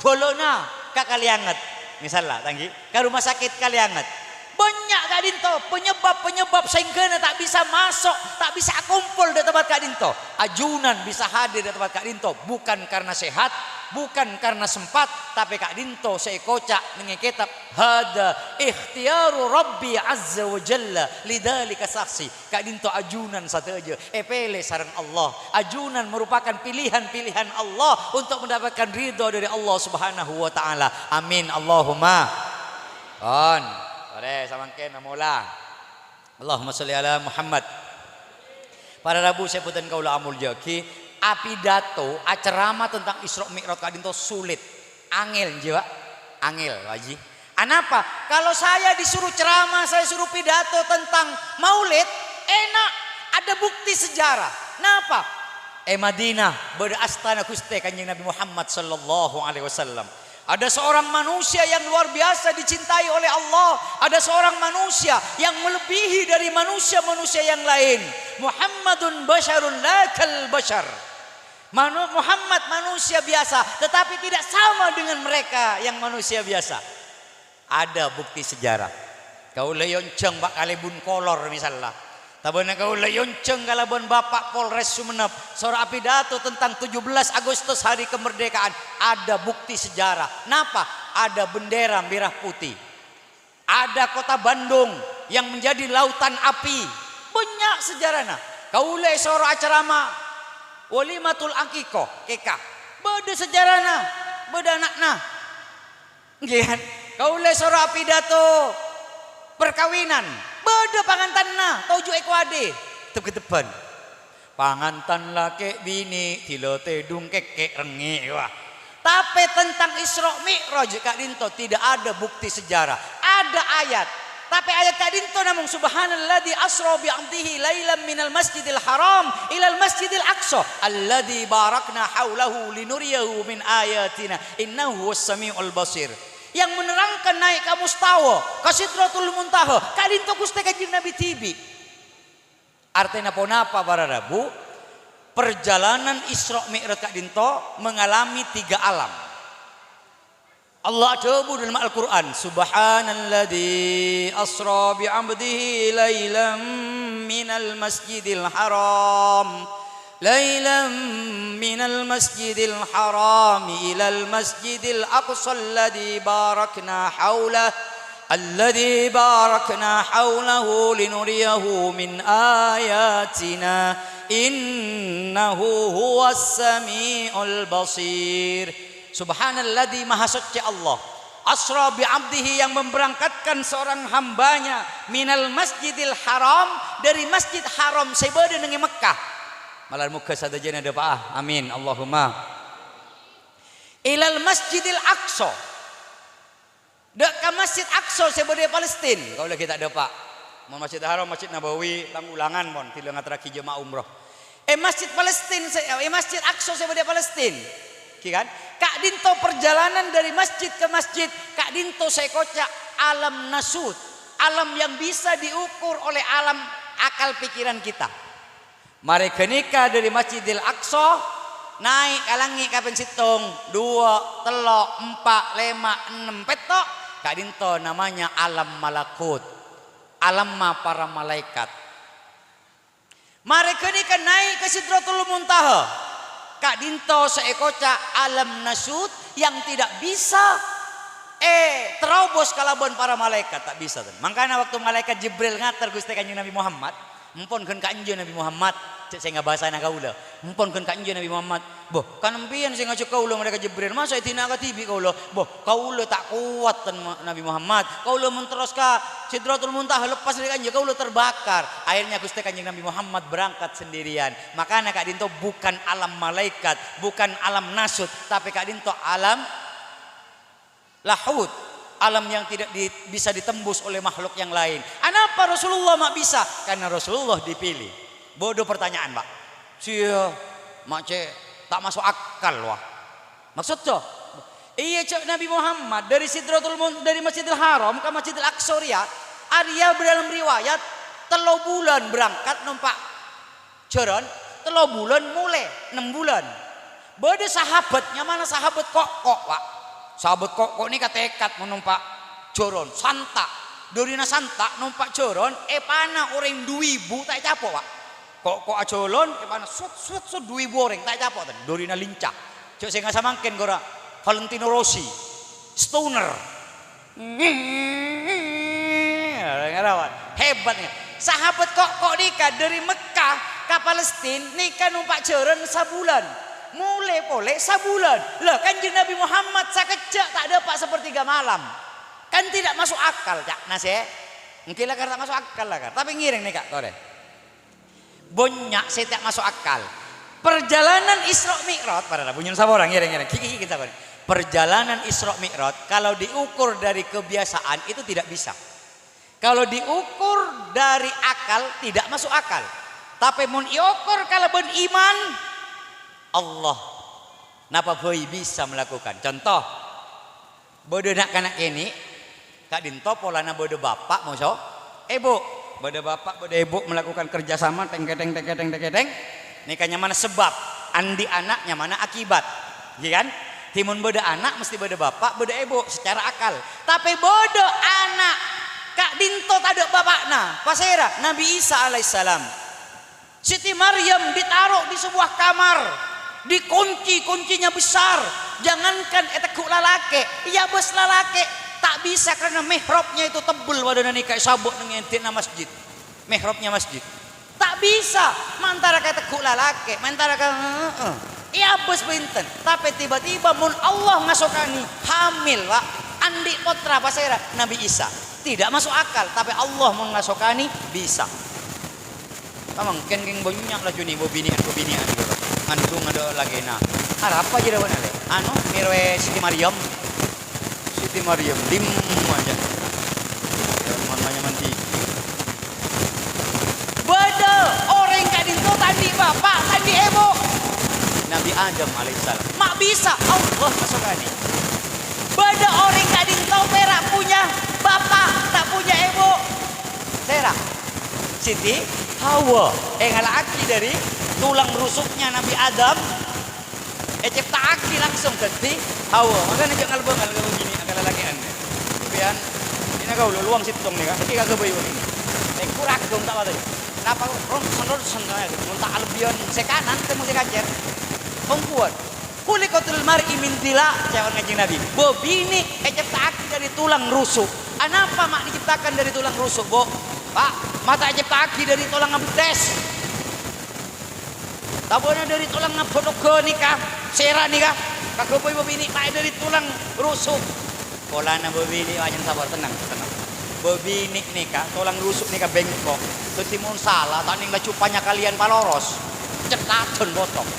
bhâlâna ka Kalianget." Misalla, ta' èngghi, ka rumah sakit Kalianget. Bânnya' ka'dinto penyebab-penyebab saèngghâna ta' bisa maso', ta' bisa akompol dâ' tempat ka'dinto. Ajunan bisa hadir dâ' tempat ka'dinto bukan karena sehat, bukan karena sempat, tapè ka'dinto sè èkoca' neng è kètab, "Hadza ikhtiyaru Rabbi azza wa jalla, lidzalika sakhsi." Ka'dinto ajunan sadhâjâ èpèlè sareng Allah. Ajunan merupakan pilihan-pilihan Allah untuk mendapatkan ridho dari Allah Subhanahu wa Ta'ala. Amin, Allahumma. Pon. Torè, samangkèn amola. Allahumma sholli ala Muhammad. Para rabu sè bhâdhân kaulâ amoljâ'aghi, apidato, acerama tentang Isra Mi'raj ka'dinto sulit. Angèl, jiyâ, Pa'? Angèl, Pak Haji. Anapa? Kalau saya disuruh ceramah, saya suruh pidato tentang Maulid, enak, ada bukti sejarah. Napa? È Madinah bâdâ astana Ghustè Kanjeng Nabi Muhammad sallallahu alaihi wasallam. Ada seorang manusia yang luar biasa dicintai oleh Allah. Ada seorang manusia yang melebihi dari manusia-manusia yang lain. "Muhammadun basyarun la kal basyar." Manu-, Muhammad manusia biasa, tetapi tidak sama dengan mereka yang manusia biasa. Ada bukti sejarah. Kaulâ èonjhâng, Pa', kalèbun kolor, misalla. Tabâna kaulâ èonjhâng kalabân Bapa' Polres Sumenep, soro apidato tentang tujuh belas Agustus, hari kemerdekaan. Ada bukti sejarah. Napa? Ada bendera merah putih. Ada kota Bandung yang menjadi lautan api. Bânnya' sejarahna. Kaulâ èsoro acerama Walimatul Aqiqah, kèka. Bâdâ sejarahna, bâdâ ana'na. Èngghi, kan? Kaulâ èsoro apidato perkawinan. Bâdâ pangantanna, toju' èkowadhi. Tep-ketebbhân. Pangantan lakè' binè', dila tèdung kèkkè' rengngè', wah. Tapè tentang Isra Mi'raj ka'dinto tidak ada bukti sejarah. Ada ayat. Tapè ayat ka'dinto namong, "Subhanalladzi asra bi 'abdihi lailan minal masjidil haram ilal masjidil aqsa alladzi barakna haulahu linuriyahu min ayatina innahu huwas sami'ul basir." Yang menerangkan naik ka mustawa, ka Sidratul Muntaha, ka'dinto Ghustè Kanjeng Nabi dhibi'. Artèna ponapa, para rabu? Perjalanan Isra Mi'raj ka'dinto mengalami tiga alam. Allah adhâbu dâlem Al-Qur'an, "Subhanalladzi asra bi 'abdihi lailan minal masjidil haram, lailan minal masjidil harami ilal masjidil aqsa alladzi barakna haulah." Alladzi barakna haulahu linuriyahu min ayatina, innahu huwas sami'ul basir. Subhanalladzi, maha suci Allah. Asra bi 'abdihi, yang memberangkatkan seorang hambanya, minal masjidil haram, dari masjid haram sè bâdâ neng è Mekkah. Malar moghâ sadhâjâna dâpa'a. Amin. Allahumma. Ilal masjidil aqsa. Dâ' ka Masjid Aqsa sè bâdâ è Palestina, kaulâ ghi' ta' dâpa'. Mon Masjidil Haram, Masjid Nabawi, lang-ulangan mon, bilâ ngaterraghi jemaah umroh. È Masjid Palestina sè, è Masjid Aqsa sè bâdâ è Palestina. Ghi kan? Ka'dinto perjalanan dari masjid ke masjid, ka'dinto sè èkoca' alam nasut, alam yang bisa diukur oleh alam akal pikiran kita. Marè ghânèka dâri Masjidil Aqsa, naè' ka langngè' kapèng sèttong, duwâ', tello', empa', lèma', ennem, pètto', ka'dinto namanya alam malakut, alamma para malaèkat. Marè ghânèka naè' ka Sidratul Muntaha, ka'dinto sè èkoca' alam nasut yang tidak bisa, eh, terobos kalabân para malaèkat, ta' bisa, ten. Mangkana, waktu malaèkat Jibril ngater Ghustè Kanjeng Nabi Muhammad, Empon ghân ka'enjâ Nabi Muhammad, cè' sè ngabâsana kaulâ. Empon ghân ka'enjâ Nabi Muhammad. Boh, kan empèyan sè ngajhâk kaulâ, Malaèkat Jibril, masa' èdina'aghi dhibi' kaulâ? Boh, kaulâ ta' kowat, ten, Nabi Muhammad. Kaulâ mon terros ka Sidratul Muntaha, lepas dâri ka'enjâ, kaulâ terbakar. Akhirnya Ghustè Kanjeng Nabi Muhammad berangkat sendirian. Makana ka'dinto bukan alam malaèkat, bukan alam nasut, tapè ka'dinto alam lahut, alam yang tidak di-, bisa ditembus oleh makhluk yang lain. Anapa Rasulullah ma' bisa? Karena Rasulullah dipilih. Bâdâ pertanyaan, Pak. Sia, ma' cè' ta' maso' akal, wah. Maksudnya? Iyâ, cè' Nabi Muhammad dâri Sidratul Mun-, dâri Masjidil Haram ka Masjidil Aqsa rèya, arèya dalam riwayat tello bulân berangkat nompa' Jhârân tello bulân molè, nem bulân. Bâdâ sahabat, nyamana sahabat Kokko', Pak. Sahabat Kokko' nèka tekad mon nompa' jhârân, santa'. Dârina santa' nompa' jhârân, èpana orèng du èbu ta' ècapo', Pak. Kokko' ajhâlân, èpana sut, sut, sut, du èbu orèng ta' ècapo', ten. Dârina lincah. Jhâ' sènga' samangkèn, ghâra Valentino Rossi, stoner. Ngarawan. Hebat, ya. Sahabat Kokko' nèka dâri Mekkah ka Palestina nèka nompa' jhârân sabulân. Molè polè sabulân. Lah, Kanjeng Nabi Muhammad sakejjhâ' ta' dâpa' sapertiga malam. Kan tidak masuk akal, ca'na sè. Mungkin lakar ta' masuk akal, lakar. Tapi ngèrèng nèka, torè. Bânnya' sè ta' maso' akal. Perjalanan Isra Mi'raj, para rabu nyun saporana, ngèrèng-ngèrèng, ghi-, ghi-, ghi-, saporana. Perjalanan Isra Mi'raj, kalau diukur dari kebiasaan, itu tidak bisa. Kalau diukur dari akal, tidak masuk akal. Tapè mon èokor kalabân iman, Allah napa bhâi bisa melakukan. Contoh, Bâdâ na'-kana' kènè', ka'dinto polana bâdâ bapa' moso èbhu. Bâdâ bapa', bâdâ èbhu melakukan kerja sama, teng-keteng, teng-keteng, teng-keteng. Nèka nyamana sebab, andi' ana' nyamana akibat. Ghi kan? Dhimèn bâdâ ana', mesti bâdâ bapa', bâdâ èbhu, secara akal. Tapè bâdâ ana' ka'dinto tadâ' bapa'na. Pasèra? Nabi Isa alaihissalam. Siti Maryam ditaruh di sebuah kamar, dikunci, kuncinya besar. Jangankan ètegghu' lalakè', èabâs lalakè' ta' bisa karena mihrabnya itu tebel padâna nèka èsabâ' neng èndi'na masjid. Mihrabnya masjid. Ta' bisa, mantara ka ètegghu' lalakè', mantara ka, heeh. Èabâs bhunten, tapè tiba-tiba mon Allah ngasokanè hamil, Pak, andi' pottra pasèra? Nabi Isa. Tidak masuk akal, tapè Allah mon ngasokanè bisa. Samangkèn kèng bânnya' laju nè bâbinè'an-bâbinè'an ghâllu. Ngandung adâ' lakèna. Arapa jârâ bâ'na, Lè'? Anu, mèrowè Siti Maryam. Siti Maryam, dimma jâ. Ya, mamanya mandi. Bâdâ orèng ka'dinto ta' andi' bapa', ta' andi' èbhu. Nabi Adam alaihissalam. Ma' bisa, Allah masokanè. Bâdâ orèng ka'dinto pèra' punya bapa', ta' punya èbhu. Sèra? Siti Hawa, èngala'aghi dâri tulang rusuknya Nabi Adam, ècèpta'aghi langsung dhâddhi Hawa. Makana jhâ' ngal-bângal ka bâbinè' ka lalakè'an. Sampèyan, dinna kaulâ lowang sèttong nèka, èkaghâbây bâbinè'. Tèngko ragong ta' patè. Napa ron-, ron-, ron-, mon ta' alebbiyân sè kanan, tèmo sè kacèr. Ongghuwân. "Khuliqatul mar'i min dhila'," ca'èpon Kanjeng Nabi. Bâbinè' ècèpta'aghi dâri tulang rusuk. Anapa ma' diciptakan dâri tulang rusuk, Bu'? Pak, ma' ta' ècèpta'aghi dâri tulang abetès. Tabâna dâri tulang abâtogghâ nèka, sèra nèka, kaghâbây bâbinè' ma' dâri tulang rusuk. Polana bâbinè', ajhân sabar, tenang, tenang. Bâbinè' nèka, tulang rusuk nèka bengkok. Dhâddhi mon sala, ta' nèng laju panyakalèyan paloros. Cètadhân potong.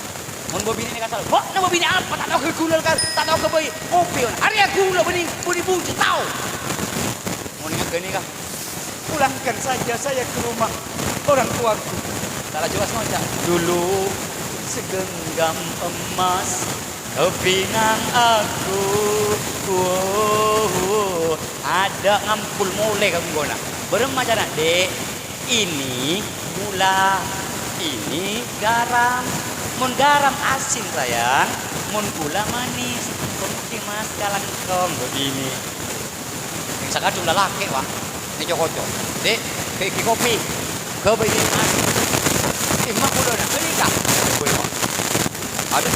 Mon bâbinè' nèka sala, bâ'na bâbinè' apa? Ta' tao ghâghulâ ka, ta' tao ghâbây kopi, on. Arèya ghulâ bânnè, bânnè budi tao. Mon ènga' ghânèka. Pulangkan saja saya ke rumah orang tuaku. Ta' laju pas ngoca', "Dulu segenggam emas kepingan aku." Wow, adâ' ngampol molè ka bengkona. Bârâmma carana, Dek? Ini gula, ini garam. Mon garam asin, sayang. Mon gula manis. Kopi mas kalangkong begini. Yang sakadhung lalakè', Pak. Nèco-koco. Dek, kaèngghi kopi. Ghâbây, Mas. Emma' kulâna. Ghânèka. Ghâbây, Pak. Ada.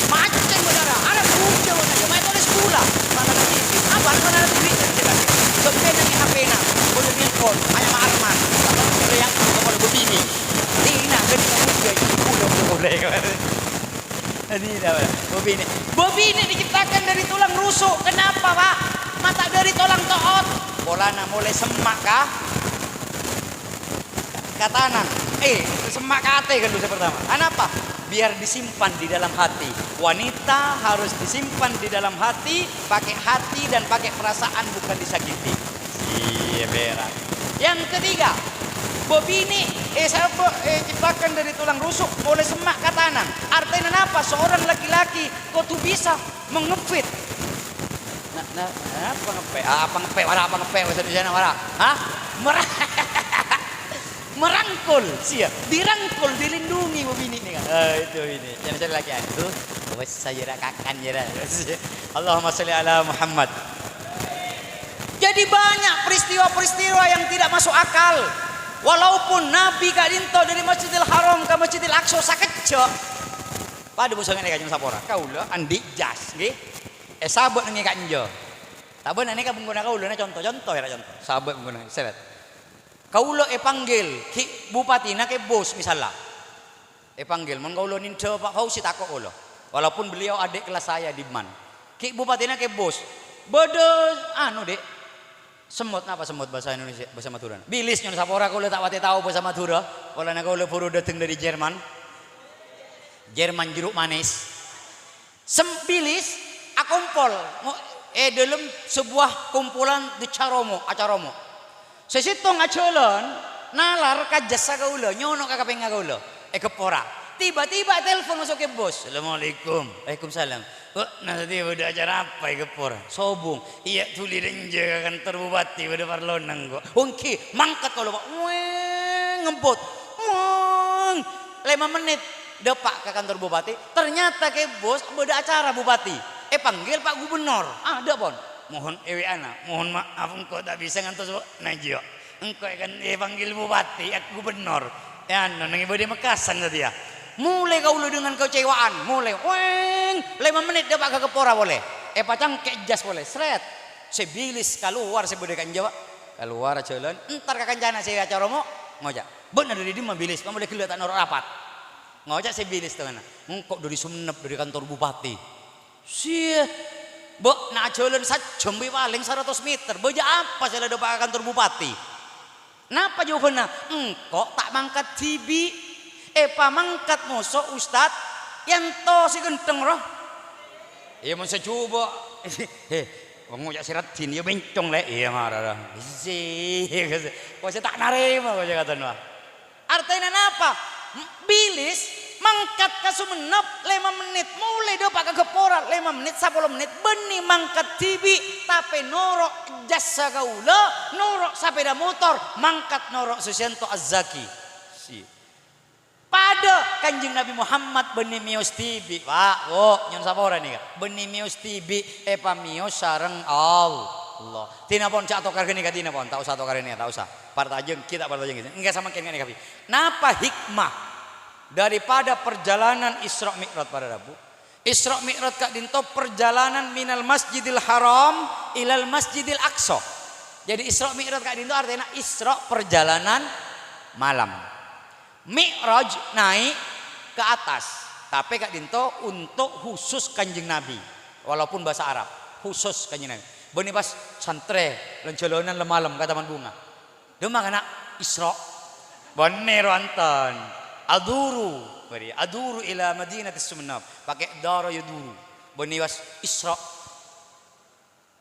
Macem bâdâ. Ada buja bâdâ. Ya, main tulis pula. Mana ada T V. Apa? Mana ada duit? Sampai nang H P-na. Boleh nelpon. Hanya Arman. Apa? Reyang. Apa? Bâbinè'. Dina, ghânèka buja. Pula, pula, pula. Ini dah, bâbinè'. Bâbinè' diciptakan dari tulang rusuk. Kenapa, Pak? Masa dari tulang to'ot? Polana molaè semma' ka, ka tanang. Eh, semma' ka atè ghâllu sè pertama. Anapa? Biar disimpan di dalam hati. Wanita harus disimpan di dalam hati, pakai hati dan pakai perasaan, bukan disakiti. Iyâ, pèra'. Yang ketiga, bâbinè', eh, sabâ-, eh, ciptakan dari tulang rusuk, molaè semma' ka tanang. Artèna napa? Seorang laki-laki kodhu bisa mengepit. Na-, na-, apa ngepit? Ah, apa ngepit? Wara apa ngepit? Bahasa Indonesia wara. Hah? Mer-, merangkul, siap. Dirangkul, dilindungi bâbinè' nèka. Ah, itu ini. Yang saya laki itu, wes saya rakakan ya. Allahumma sholli ala Muhammad. Jadi banyak peristiwa-peristiwa yang tidak masuk akal. Walaupun Nabi ka'dinto dari Masjidil Haram ka Masjidil Aqsa sakejjhâ'. Padâ bhâsa nganèka, nyong sapora. Kaulâ andi' jas, ngghi. Èsabâ' nèngè ka'enjâ. Ta' bânnè nèka bengkona kaulâ, na conto-conto, ya, conto. Sabâ' bengkona, seret. Kaulâ èpanggil, ghi' bupatina kè bos, misalla. Èpanggil, mon kaulâ nèndhâ Pak Fauzi tako' kaulâ. Walaupun beliau adik kelas saya di man. Ghi' bupatina kè bos. Bâdâ, anu, Dek. Semut, napa semut bhâsa Indonesia, bhâsa Madhurâna? Bilis, nyo'on sapora, kaulâ ta' patè tao bhâsa Madhurâ. Polana kaulâ buru dâteng dâri Jerman. Jerman jeruk manis. Sem-, bilis akompol ngo-, è dâlem sebuah kumpulan di Caromo, acaromo. Sè sèttong ajhâlân, nalar ka jhâssa kaulâ, nyono' ka kapèngnga kaulâ, ègheppora. Tiba-tiba ètelpon maso' kè bos. "Assalamualaikum." "Waalaikumsalam." "Wah, na satèya bâdâ acara apa ègheppora?" "Sobung." "Iyâ, dhuli rènjâ ka kantor bupati, bâdâ parlona engko'." "Oh, èngghi, mangkat kaulâ, Pak." Weng, ngempot. Weng. Lèma mennit dâpa' ka kantor bupati. Ternyata kè bos bâdâ acara bupati. Èpanggil Pak Gubernur. "Adâ', pon?" "Mohon èwè'ana." "Mohon maaf, engko' ta' bisa ngantos bâ'na, Jiyâ. Engko' kan èpanggil bupati, ya, gubernur. Ya, anu, neng bâdâ è Mekkasan satèya." Molè kaulâ dengan kekecewaan, molè. Weng, lèma mennit dâpa' ka gheppora polè. Èpacangkè' jas polè, sret. Sè bilis kalowar sè bâdâ è ka'enjâ, Pak. Kalowar ajhâlân, entar ka kancana sè acaromo, ngoca', "Bâ'na dâri dimma, bilis? Ma' molè ghellâ' ta' noro' rapat?" Ngoca' sè bilis tengngana, "Engko' dâri Sumenep, dâri kantor bupati." "Siya, bâ'na ajhâlân sajjhâm bi' palèng saratos meter. Bâjâ apa sè la dâpa' ka kantor bupati?" Napa jawabanna? "Engko' ta' mangkat dhibi'. Èpamangkat moso Ustad Yanto sè ghântheng, roh." "Iyâ, mon sè jhubâ'." "He, wong ngoca' sè raddhin, iyâ bèncong, Lè'." "Iyâ, mara, roh." Iyâ, kok sè ta' narèma, kok sè kadhân, wah. Artèna napa? M-, bilis mangkat ka Sumenep lèma mennit, molè dâpa' ka gheppora lèma mennit, sapolo mennit, bânnè mangkat dhibi', tapè noro' jhâssa kaulâ, noro' sapèda motor, mangkat noro' Susianto Azzaki. Si. Padâ Kanjeng Nabi Muhammad bânnè mèyos dhibi', Pak, Bu, nyo'on sapora nèka. Bânnè mèyos dhibi', èpamèyos sareng Allah. Dina pon, jhâ' atokar ghânèka, dina pon, ta' osa atokar ghânèka, ta' osa. Partajeng, ghi' ta' partajeng, ghi'. Enggak samangkèn ghânèka, Bi. Napa hikmah daripada perjalanan Isra Mi'raj para rabu? Isra Mi'raj ka'dinto perjalanan minal Masjidil Haram ilal Masjidil Aqsa. Jadi, Isra Mi'raj ka'dinto artèna Isra perjalanan malam. Mi'raj naik ke atas, tapè ka'dinto untuk khusus Kanjeng Nabi. Walaupun bahasa Arab, khusus Kanjeng Nabi. Bânnè pas santrè lan-jhâlânan lem-malem ka Taman Bunga. Dâ' ma' kana' Isra. Bânnè ro anten. Adzuru, bâri', adzuru ila madinatis Sumenep. Pakè dzara yadzuru. Bânnè pas Isra'.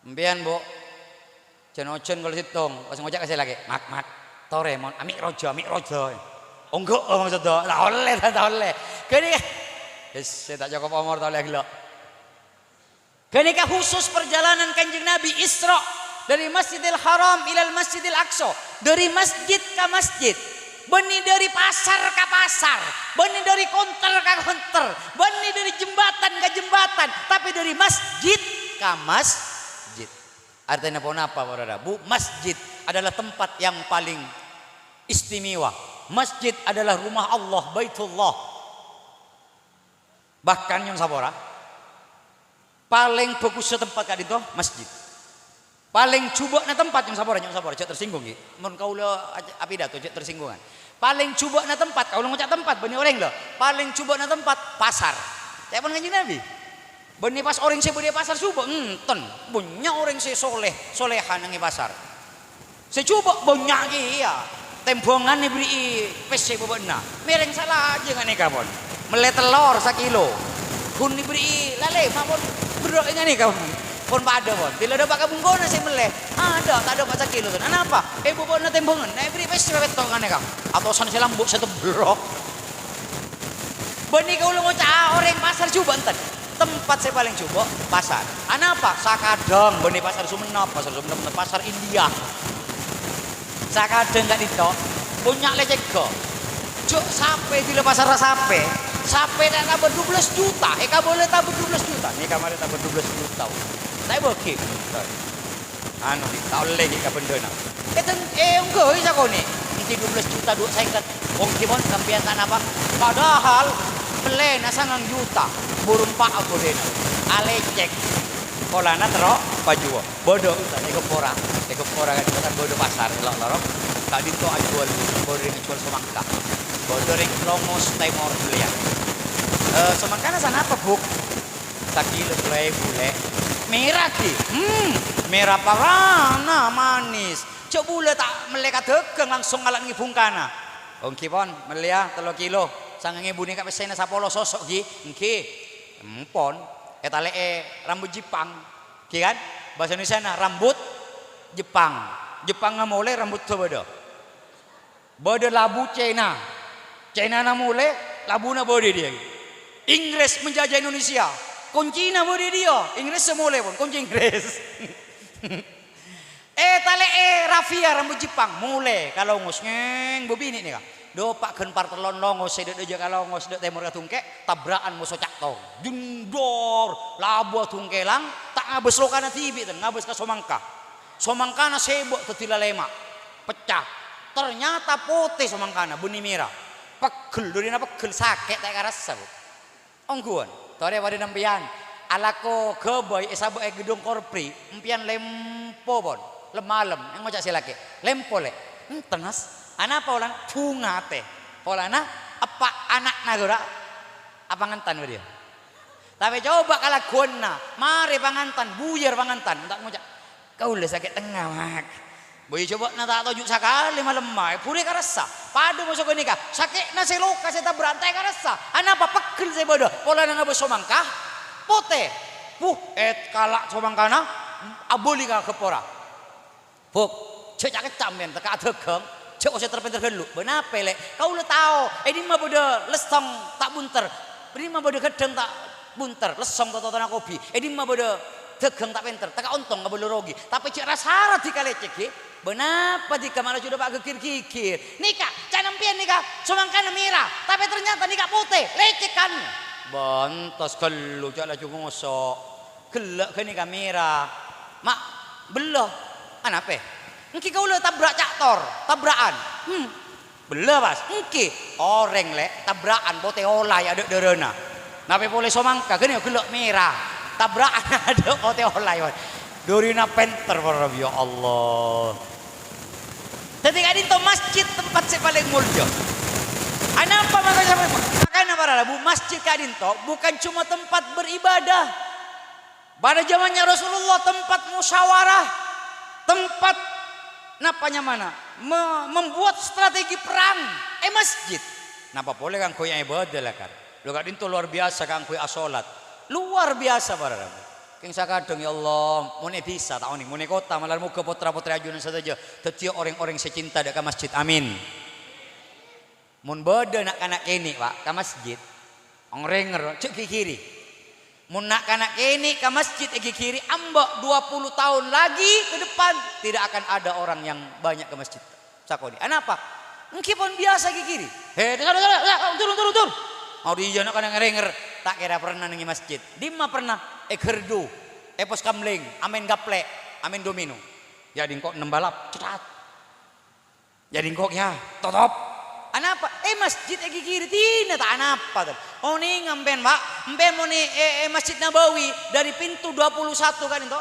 Empèyan, Bu', jân-ojân kaulâ sèttong, pas ngoca' ka sè lakè', "Mak, Mak, torè, mon, ami'raja, ami'raja." Ongghu, maksodda, ta' ollè, ta', ta' ollè. Ghânèka, is, sè ta' cokop omor, ta' ollè ghellâ'. Ghânèka khusus perjalanan Kanjeng Nabi Isra' dhâri Masjidil Haram ilal Masjidil Aqsa, dhâri masjid ka masjid, bânnè dhâri pasar ka pasar, bânnè dhâri konter ka konter, bânnè dhâri jembatan ka jembatan, tapè dhâri masjid ka masjid. Artèna ponapa, para rabu? Masjid adalah tempat yang paling istimewa. Masjid adalah rumah Allah, Baitullah. Bahkan, nyo'on sapora, palèng bhâghussa tempat ka'dinto masjid. Palèng jhubâ'na tempat, nyo'on sapora, nyo'on sapora, jhâ' tersinggung, ghi. Mon kaulâ aj-, apidato, jhâ' tersinggungan. Palèng jhubâ'na tempat, kaulâ ngoca' tempat, bânnè orèng, lho. Palèng jhubâ'na tempat, pasar. Ca'èpon Kanjeng Nabi. Bânnè pas orèng sè bâdâ è pasar jhubâ', enten. Bânnya' orèng sè soleh, soleha neng è pasar. Sè jhubâ' bânnya' kèya. Tèmbhângan èbherri'i pèssè bâbâ'na. Mèrèng salajâ nganèka, pon. Mellè tellor sakilo. Ghun èbherri'i lalèma', pon. Berrâ' nganèka, pon. Pon padâ, pon. Bilâ dâpa' ka bungkona sè mellè. Adâ', ta' dâpa' sakilo, ton. Anapa? È bâbâ'na tèmbhângan. Na èbherri' pèssè pètto' nganèka. Atosan sè lambâ' sè tebbherro. Bânnè kaulâ ngoca'a orèng pasar jhubâ' enten. Tempat sè palèng jhubâ', pasar. Anapa? Sakadhâng bânnè pasar Sumenep, pasar Sumenep, pasar India. Sakadhâng ka'dinto, bânnya' lècèghâ. Jhâ' sapè dila pasarra sapè. Sapè ta' taba dua belas juta, èkabâlâ taba dua belas juta. Nèka marè taba dua belas juta. Ta' èbâghi. Anu, ta' ollè ghi' ka bendhâna. Èten-, èongghâi sakonè'. Èngghi dua belas juta dua sèket. Wong ghi' mon sampèyan ta' napa. Padahal mellèna sangang juta. Buru empa' abhudhina. Alècèk. Polana terro pajuwâ. Bâdâ, ta' èghâppora. Èghâppora kan, kan bâdâ pasar, lo'-lorok. Ka'dinto ajuwâl, bâdâ rèng ajuwâl somangka. Bâdâ rèng Longos Tèmor belliyân. Eh, somangkana sanapa, Bu'? Sakilo tello èbu, Lè'. Mèra, ghi? Hmm, mèra parana, manis. Jhâ' bulâ ta' mellè ka dâgâng, langsung ngala' neng è bungkana. Ongghi, pon, mellèya tello kilo. Sangang èbu nèka pèssèna sapolo soso', ghi? Èngghi. Empon. Ètalè'è rambut Jepang. Ghi, kan? Bhâsa Indonesiana rambut Jepang. Jepangnga molè, rambut bâdâ. Bâdâ labu Cèna. Cènana molè, labuna bâdâ è diyâ. Inggris menjajah Indonesia. Koncina bâdâ è diyâ. Inggris sè molè, pon. Konci Inggris. Ètalè'è raffia rambut Jepang. Molè ka Longos. Ngèng, bâbinè' nèka. Dâpa' ghân partellon Longos sè dâ'-, dâjâ ka Longos, dâ' tèmor ka Dungkè', tabra'an moso ca'tor. Jendor, labu adungkèlang, ta' ngabâs lokana dhibi', ten, ngabâs ka somangka. Somangkana sèbâ dhâddhi lalèma', pecca. Ternyata potè somangkana, bânnè mèra. Pegghel, dhurina pegghel, sakè' ta' èkarassa, Bu. Ongghuwân, torè padâ sampèyan. Alako ghâbây èsabâ' è Gedung Korpri, empèyan lèmpo, pon. Lem-malem, ngoca' sè lakè', "Lèmpo, Lè'." "Enten, Mas." "Anapa polana?" "Bhunga atè." "Polana eppa' ana'na ghârâ'." Apangantan bâdâ. Tapè coba kalagghuwânna, marè pangantan, buyar pangantan, ta' ngoca', "Kaulâ sakè' tengnga, Mak." Bâi cobâna ta' toju' sakalè malemma, buru èkarassa. Padâ moso ghânèka, sakè'na sè loka sè tabra'an ta' èkarassa. Anapa pegghel sè bâdâ? Polana ngabâs somangka potè. Buh, èkala' somangkana, abâli ka ghâppora. "Bu', jhâ' ca'-kècca' sampèyan, tekka' adhâghâng, jhâ' osa ter-pènter ghâllu." "Bânapa, Lè'?" "Kaulâ tao, è dimma bâdâ lessong ta' bunter, è dimma bâdâ ghâddhâng ta' bunter, lessong to-, totona kobi, è dimma bâdâ dhâghâng ta' pènter, tekka' ontong kabâlâ rogi. Tapè jhâ' ra-sara dhika lècèk, ghi." "Bânapa dhika ma' laju dâpa' ghighir-ghighir?" "Nèka, ca'na sampèyan nèka, somangkana mèra, tapè ternyata nèka potè, lècèk kan." Bâ, entos ghâllu, jhâ' laju ngoso'. Ghellâ' ghânèka mèra. "Ma', bellâ." "Anapè?" "Èngghi kaulâ tabra' ca'tor, tabra'an." "Hmm. Bellâ, pas?" "Èngghi." "Orèng, Lè', tabra'an potè olaè adâ' dârâna. Napè polè somangka, ghânèka ghellâ' mèra. Tabra'an adâ' potè olaè, pas." Dhurina pènter, para, ya Allah. Dhâddhi ka'dinto masjid tempat sè palèng molja. Anapa makana, makana para rabu, masjid ka'dinto bukan cuma tempat beribadah. Pada zamannya Rasulullah tempat musyawarah, tempat napa nyamana? Me-, membuat strategi perang è masjid. Napa polè kaangghuy ibadah lakar? Lo ka'dinto luar biasa kaangghuy asolat. Luar biasa, para rabu. Kèng sakadhâng, ya Allah, mon è dhisa ta' onèng, mon è kottha, malar moghâ pottra-pottrè ajunan sadhâjâ dhâddhiyâ orèng-orèng sè cinta dâ' ka masjid. Amin. Mon bâdâ na'-kana' kènè', Pak, ka masjid, ong-rèngèr, jhâ' ghighiri. Mon na'-kana' kènè' ka masjid èghighiri, amba' dua puluh tahun lagi ke depan, tidak akan ada orang yang banyak ke masjid. Sakonè'. Anapa? Èngghi pon biyasa ghighiri. "He, sara, sara, sara, undur, undur, undur." Mau iyâ na'-kana' ngèrèngèr, ta' kèra pernah neng è masjid. Dimma pernah? È ghârdhu, è pos kamlèng, amèn gaplè', amèn domino. Yâ, dingko' nem balap, cetat. Yâ, dingko' kèya, totop. Anapa? È masjid èghighiri, dinah ta' anapa, to. Onèng ampèyan, Pak. Ampèyan mon è, è, è Masjid Nabawi, dari pintu dua puluh satu ka'dinto.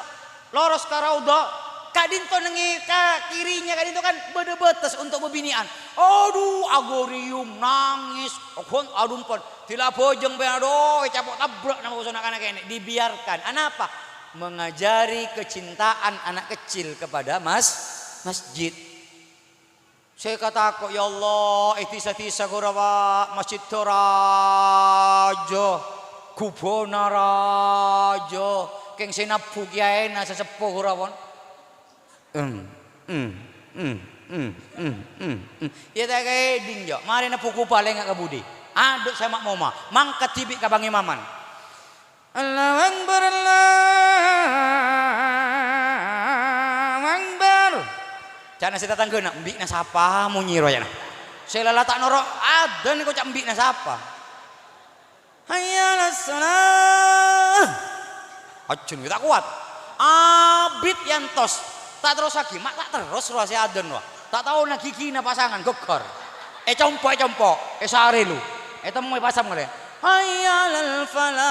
Loros ka Raudhah, ka'dinto neng è ka kirinya ka'dinto kan bâdâ bâtes untuk bâbinè'an. Adu, aghâriyung, nangès, adu empon. Dila abhâjâng pèyan, adu, ècapo' tabbrak napa bosona kana' kènè'. Dibiarkan. Anapa? Mengajari kecintaan anak kecil kepada mas-, masjid. Sè èkatako', ya Allah, è dhisa-dhisa ghârowa, masjidda rajâ, ghubâna rajâ, kèng sè nabbhu kèyaèna sè seppo ghârowa. Em, em, em, em, em, em, em. Yâ ta' kèdhing, jâ'. Marè nabbhu ghubâ lènga' ka budi. Adhu' sè ma'-moma, mangkat dhibi' ka pangimaman. Allahu Akbar, Allahu Akbar. Ca'na sè tatangghâna, "Embi'na sapa monyè rowa, ca'na?" Sè la la ta' noro' adzan, kok ca' embi'na sapa? "Hayya 'alas shalah." Ajân, ta' kowat. Abit èyantos. Ta' terrossaghi, ma' ta' terros rowa sè adzan rowa. Ta' taona ghigina pasangan, ghâggâr. Ècompo', ècompo', èsarè lu. Ètemmo èpasam ngarè. "Hayya 'alal falah."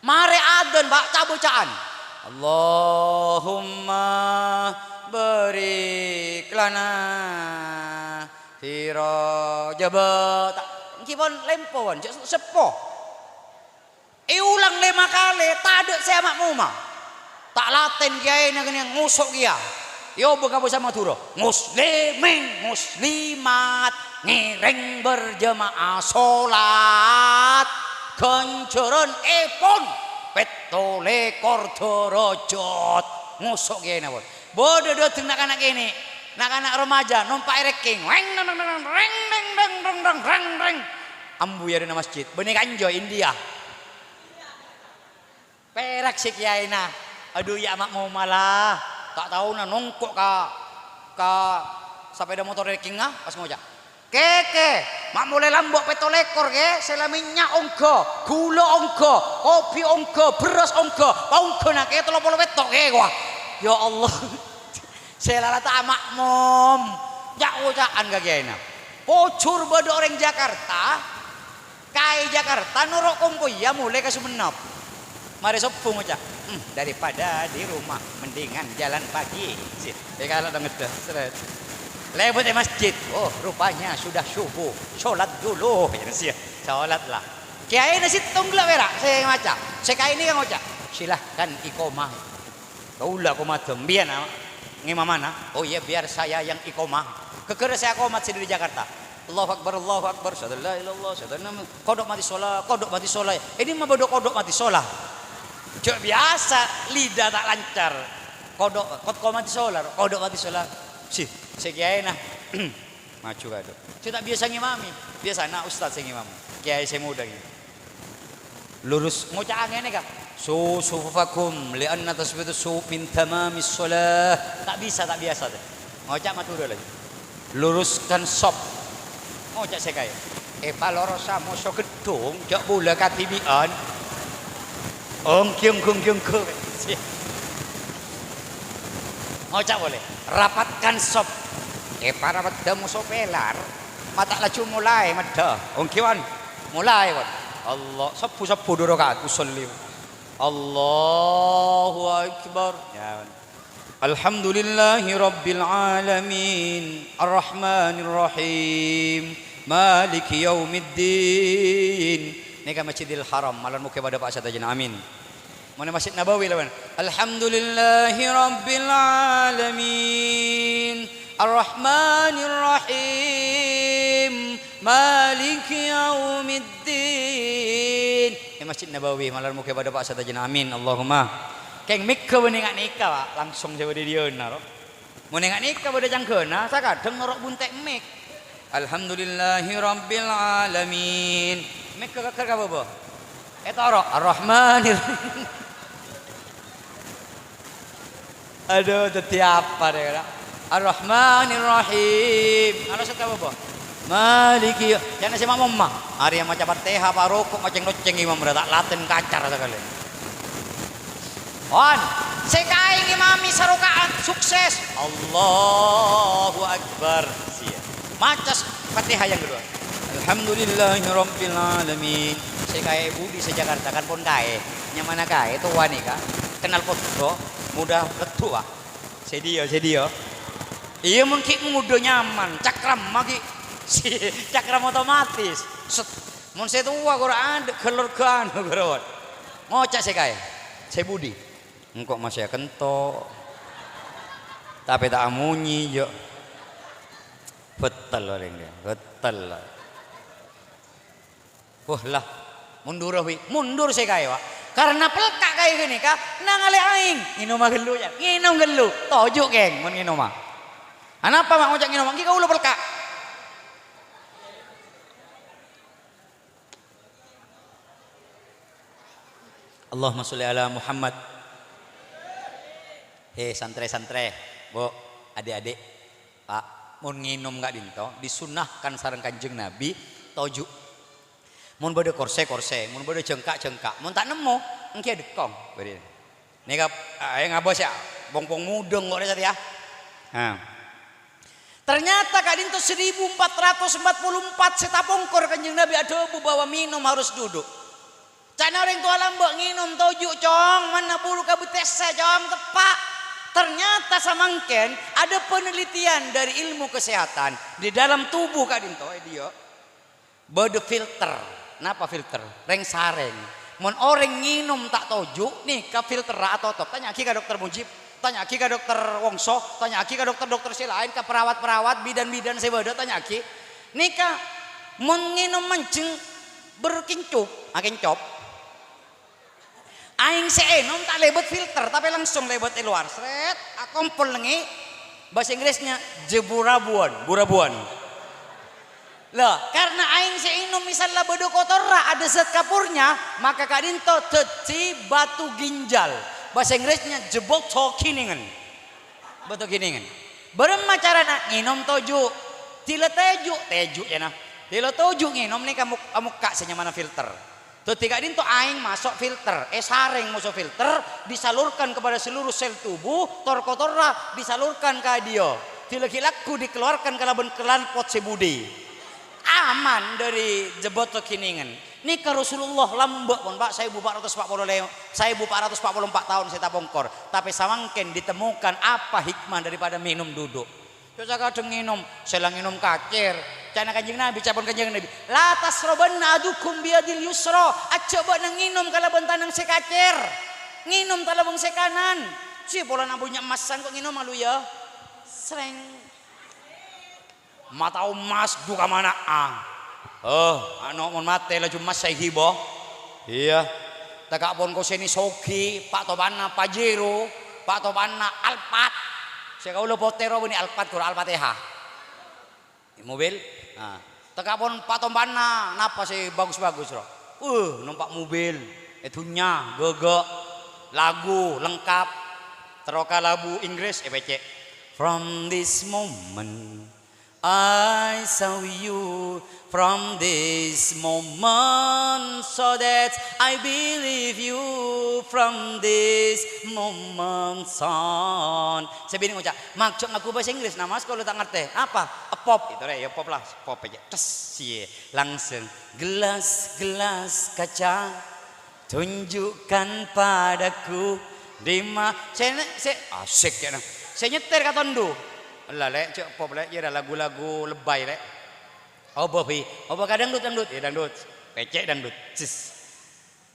Marè adzan, Pak, ca'-bâca'an. "Allahumma barik lana fi Rajaba." Ta', èngghi pon lèmpo, pon, jâ' seppo. Èolang lèma kalè, tadâ' sè ma'-moma. Ta' latèn kèyaèna ghânèka ngoso' kèya. Èobâ ka bhâsa Madhurâ, "Muslimin muslimat ngèrèng berjamaah solat, ghânjhârânèpon pètto lèkor dârâjât." Ngoso' kèyaèna, pon. Bâdâ dâteng na'-kana' kènè', na'-kana' remaja nompa' è rèkèng. Rèng, rèng, rèng, rèng, rèng, rèng, rèng, rèng, rèng. Ambu è adâ'na masjid. Bânnè kanjâ India. Pèrak sè kèyaèna. Adhu, yâ, ma'-moma la. Ta' taona nongko' ka, ka sapèda motor rèkèngnga, pas ngoca', "Kè, kè, ma' molè lambâ' pètto lèkor, kè, sè la mènnya' ongghâ, ghulâ ongghâ, kopi ongghâ, bherrâs ongghâ, paongghâna kè tello polo pètto', kè, kowa." Ya Allah. Sè la la ta' ma'mom, ca'-oca'an ka kèyaèna. Pojhur bâdâ orèng Jakarta, ka è Jakarta noro' kompoyya molè ka Songennep. Marè sobbhu ngoca', "Hmm, daripada di rumah, mendingan jalan pagi." Sè, è kala' dâ' ngèdhâ, srèt. Lèbât è masjid, "Oh, rupanya sudah subuh, sholat dulu." Yâ, sè, sholat la. Kèyaèna sèttong ghellâ' pèra' sè maca. Sè kaènè kan ngoca', "Silahkan iqomah." Kaulâ qomadhâ, empèyan, a, ngimamana? Oh iya, biar saya yang iqomah. Ghâgghârâ sè aqomat sè dâri Jakarta. Allahu Akbar, Allahu Akbar, asyhadu an la ilaha illallah, asyhadu anna Muhammad-, kodok mati sholat, kodok mati sholat. Ini mah bâdâ kodok mati sholat. Jâ' biyasa, lidah tak lancar. Kodok, kot-, ko mati sholat, kodok mati sholat. Sih, sè kèyaèna. Maju kadu. Sè ta' biyasa ngimami, biyasana ustad sè ngimami. Kèyaè sè muda ngimami. Lurus, ngoca'a ngènè, Ka', "Sawu sufufakum, li'anna taswiyatu sufuf min tamamis shalah." Ta' bisa, ta' biyasa, ta'. Ngoca' Madhurâ lagi. "Luruskan saf." Ngoca' sè kaè. "Èpalorosa moso gheddhong, jâ' bulâ kadhibi'ân." Onggi, onggi, onggi, onggi. Ngoca' polè. "Rapatkan saf." Èparapedda moso pèlar. Mata laju molaè meddhâ. Onggi, wan. Molaè, wan. Allah, sobbhu-sobbhu du rakaat, usolli. Allahu Akbar. Ya, wan. Alhamdulillahi Rabbil Alamin. Arrahmanirrahim. Maliki Yaumiddin. Nèka Masjidil Haram. Malar moghâ padâ pa' sadhâjâna. Amin. Mon è Masjid Nabawi lawan, "Alhamdulillahirabbil alamin, arrahmanirrahim, maliki yaumiddin." È Masjid Nabawi, malar moghâ padâ pa' sadhâjâna. Amin, Allahumma. Kèng mèghâ bânnè nga'-nèka, Pak. Langsung sè bâdâ è diyâna, ro. Mon è nga'-nèka bâdâ cangghâna, sakadhâng noro' bunte' mik. "Alhamdulillahirabbil alamin." Mik ka kèkkèr ka bâbâ. Ètoro', "Ar-Rahmanirrahim." Adu, dhâddhi apa rè, ra? "Ar-Rahmanirrahim." Alossa ka bâbâ. "Maliki," jhâna sè ma'-momma. Arèya maca Fatihah, paroko' macèng-locèng imam, ra ta' latèn kacar sakalè. On, sè kaè ngimami saroka'at, sukses. Allahu Akbar. Siya. Maca s-, Fatihah yang kedua. Alhamdulillahirabbil alamin. Sè kaè budi sè Jakarta kan pon kaè. Nyamana kaè towa nèka. Kenal potto, mudah leddhu, Pak. Sè dhiyâ, sè dhiyâ. Iyâ, mon ghi' muda nyaman, cakram ma' ghi'. Cakram otomatis. Set. Mon sè towa kora adâ' gellor ganu kora. Ngoca' sè kaè. Sè budi. Engko' masè akento'. Tapè ta' amonye, jâ'. Betel orèng rèya, betel. Wah, la. Mundur, wi. Mundur sè kaè, wa. Karena pelka' kaè ghânèka, nangalè aèng. Ngènoma ghâllu, jâ. Ngènom ghâllu. Toju', kèng, mon ngènoma. Anapa ma' ngoca' ngènoma? Ènggi kaulâ pelka'. Allahumma sholli ala Muhammad. He, santrè-santrè, Bu, adik-adik, Pak, mon ngènom ka'dinto, disunnahkan sareng Kanjeng Nabi, toju'. Mon bâdâ korsè, korsè, mon bâdâ jhângka', jhângka', mon ta' nemmo, ènggi adhekkong. Bâdâ. Nèka, eh, ngabâs, yâ, pong-pong mudheng kok rè satèya. Nah. Ternyata ka'dinto seribu empat ratus empat puluh empat sè tapongkor Kanjeng Nabi adhâbu bahwa minum harus duduk. Ca'na orèng towa lambâ', "Ngènom toju', Cong, manna buru kabetessa, Cong, teppa'." Ternyata samangkèn ada penelitian dari ilmu kesehatan di dalam tubuh ka'dinto, eh, dhiyâ. Bâdâ filter. Napa filter? Rèng-sarèng. Mon orèng ngènom ta' toju', nèka filterra atotop. Tanya'aghi ka Dokter Mujib, tanya'aghi ka Dokter Wongso, tanya'aghi ka dokter-dokter sè laèn, ka perawat-perawat, bidan-bidan sè bâdâ, tanya'aghi. Nèka, mon ngènom manjheng berkincup, akèncop. Aèng sè ènom ta' lèbât filter, tapè langsung lèbât è lowar. Srèt, akompol nèng è, bahasa Inggrisnya jeburabuan, burabuan. Lah, karena aèng sè ènom misalla bâdâ kotorra, ada zat kapurnya, maka ka'dinto dhâddhi batu ginjal. Bahasa Inggrisnya jebot sokinengen. Bâto ghiningan. Bârâmma carana ngènom toju'? Dhila teju', teju' yâ, nah. Dhila toju' ngènom nèka muk-, amokka' sè nyamana filter. Dhâddhi ka'dinto aèng maso' filter, èsarèng maso' filter, disalurkan kepada seluruh sel tubuh, tor-kotorra disalurkan ka dhiyâ. Dhila ghi' lagghu dikeluarkan kalabân knalpot sè budi. Aman dhâri jebot ghiningan. Nèka Rasulullah lambâ', pon, Pak, saèbu pa' ratos pa' polo lèma, saèbu pa' ratos pa' polo empa' taon sè tapongkor. Tapè samangkèn ditemukan apa hikmah daripada minum duduk. Cè' sakadhâng ngènom, sè la ngènom kacèr. Ca'na Kanjeng Nabi, ca'èpon Kanjeng Nabi, "La tasrobanna adukum biyadil yusra." Ajjhâ' bâ'na ngènom kalabân tanang sè kacèr. Ngènom kalabân sè kanan. Sè polana punya emmassan kok ngènom malu, yâ. Srèng. Matao emmas du ka mana'a. Oh, ano' mon matè laju emmas sè èghibâ. Iyâ. Tèka' pon kosènè soghi, pa'-topanna Pajero, pa'-topanna Alphard. Sè kaulâ potèro bânnè Alphard, kor Al-Fatihah. Mobil. Nah, tèka' pon pa'-topanna napa sè bagus-bagus, ro? Uh, nompa' mobil. È dhunnya, ghâghâ. Lagu lengkap. Terro ka lagu Inggris, èpècè'. From this moment, I saw you from this moment, so that I believe you from this moment on. Sè binè' ngoca', "Maksud ngaku bahasa Inggris, nah, Mas, kalau tak ngerti." Apa? A pop, itu rè, ya pop lah, pop aja. Tes, iya, langsung. Gelas-gelas kaca. Tunjukkan padaku di ma-, sè ne-, sè, asik ya, nah. Sè nyetir katon du. Ella, Lè', cè' pop, Lè', ya, lagu-lagu lebay, Lè'. Apa, Bi? Apa ka dangdut, dangdut? Ya, dangdut. Pècè' dangdut. Cis.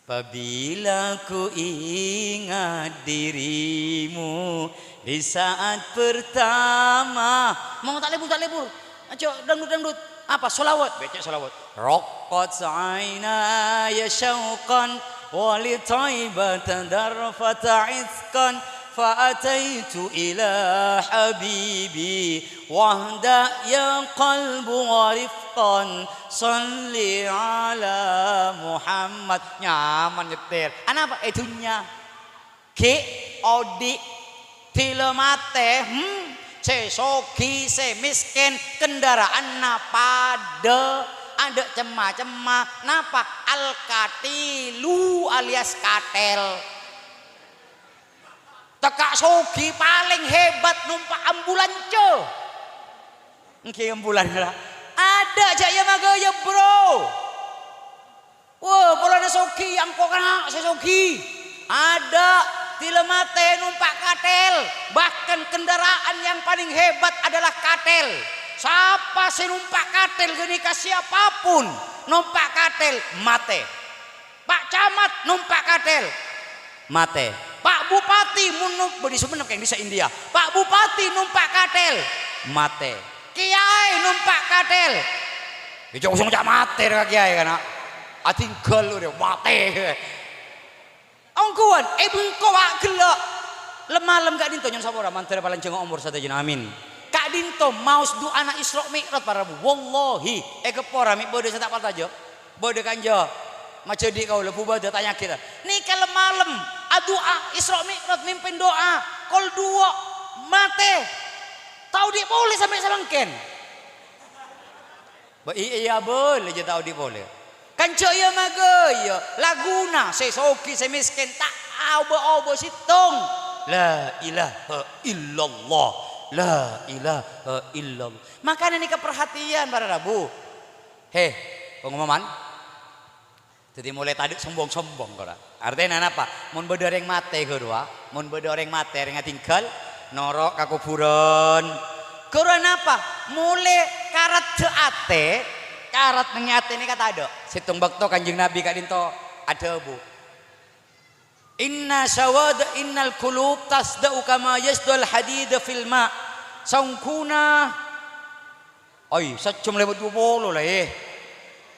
Apabila ku ingat dirimu di saat pertama. Mon ta' lebur, ta' lebur. Aja dangdut-dangdut. Apa? Sholawat. Baca sholawat. Raqqat ainaya syauqan wa li Thaibata darfata isqan fa ataitu ila habibi wahda ya qalbu wa rifqan. Shalli ala Muhammad. Nyaman nyetir. Anapa? Eh, dunnya. Ghi' odhi'. Dila mate, hmm, sè soghi, sè miskin, kendaraanna padâ, adâ' cem-macemma. Napa? Al-katilu alias kathèl. Tekka' soghi palèng hebat nompa' ambulanca. Èngghi ambulan, la. Adâ' jâ' iyâ magâyâ, Bro. Wah, polana soghi, angko kana' sè soghi. Adâ', dila mate nompa' kathèl. Bahkan kendaraan yang paling hebat adalah kathèl. Sapa sè nompa' kathèl ghânèka, siapapun nompa' kathèl, mate. Pa' Camat nompa' kathèl, mate. Pa' Bupati mon nom-, bâdhi Sumenep kèng dissa' India. Pa' Bupati nompa' kathèl, mate. Kèyaè nompa' kathèl. Yâ, jhâ' usah ngoca' mate ka kèyaè, kana'. Adhingghâl orèng, mate. Ongghuwân, è bengko, Pak, ghellâ'. Lem-malem ka'dinto, nyo'on sapora, mandhâr palanjhângnga omor sadhâjâna, amin. Ka'dinto maos du'ana Isra Mi'raj, para rabu. Wallahi, è Gheppora mè' bâdâ sè ta' parcajâ. Bâdâ kanja majhâdhi' kaulâ, Bu Bada tanya'aghi, ta? Nèka lem-malem, adu'a, Isra Mi'raj, mimpin du'a, kol duwâ', mate. Ta' odi' polè sampè' samangkèn. Ba-, i-, iyâ, abâlâ jâ' ta' odi' polè. Kanja iyâ magâyâ, laguna sè soghi, sè miskin, ta' aobâ-obâ sèttong. La ilaha illallah. La ilaha illallah. Makana nèka parhatèyan, para rabu. He, pengumuman. Dhâddhi molaè tadâ' sombong-sombong, kora. Artèna napa? Mon bâdâ orèng matè, ghâruwa, mon bâdâ orèng matè, orèng adhingghâl, noro' ka kobhurân. Ghâruwa napa? Molaè karaddhâ atè, karat neng è atè nèka tadâ'. Sèttong bâkto Kanjeng Nabi ka'dinto adhâbu, "Inna sawada, innal qulub tasda'u kama yasda'ul hadida fil ma'." Saongghuna Oi, sajjhâm lèbât duwâ polo la, eh.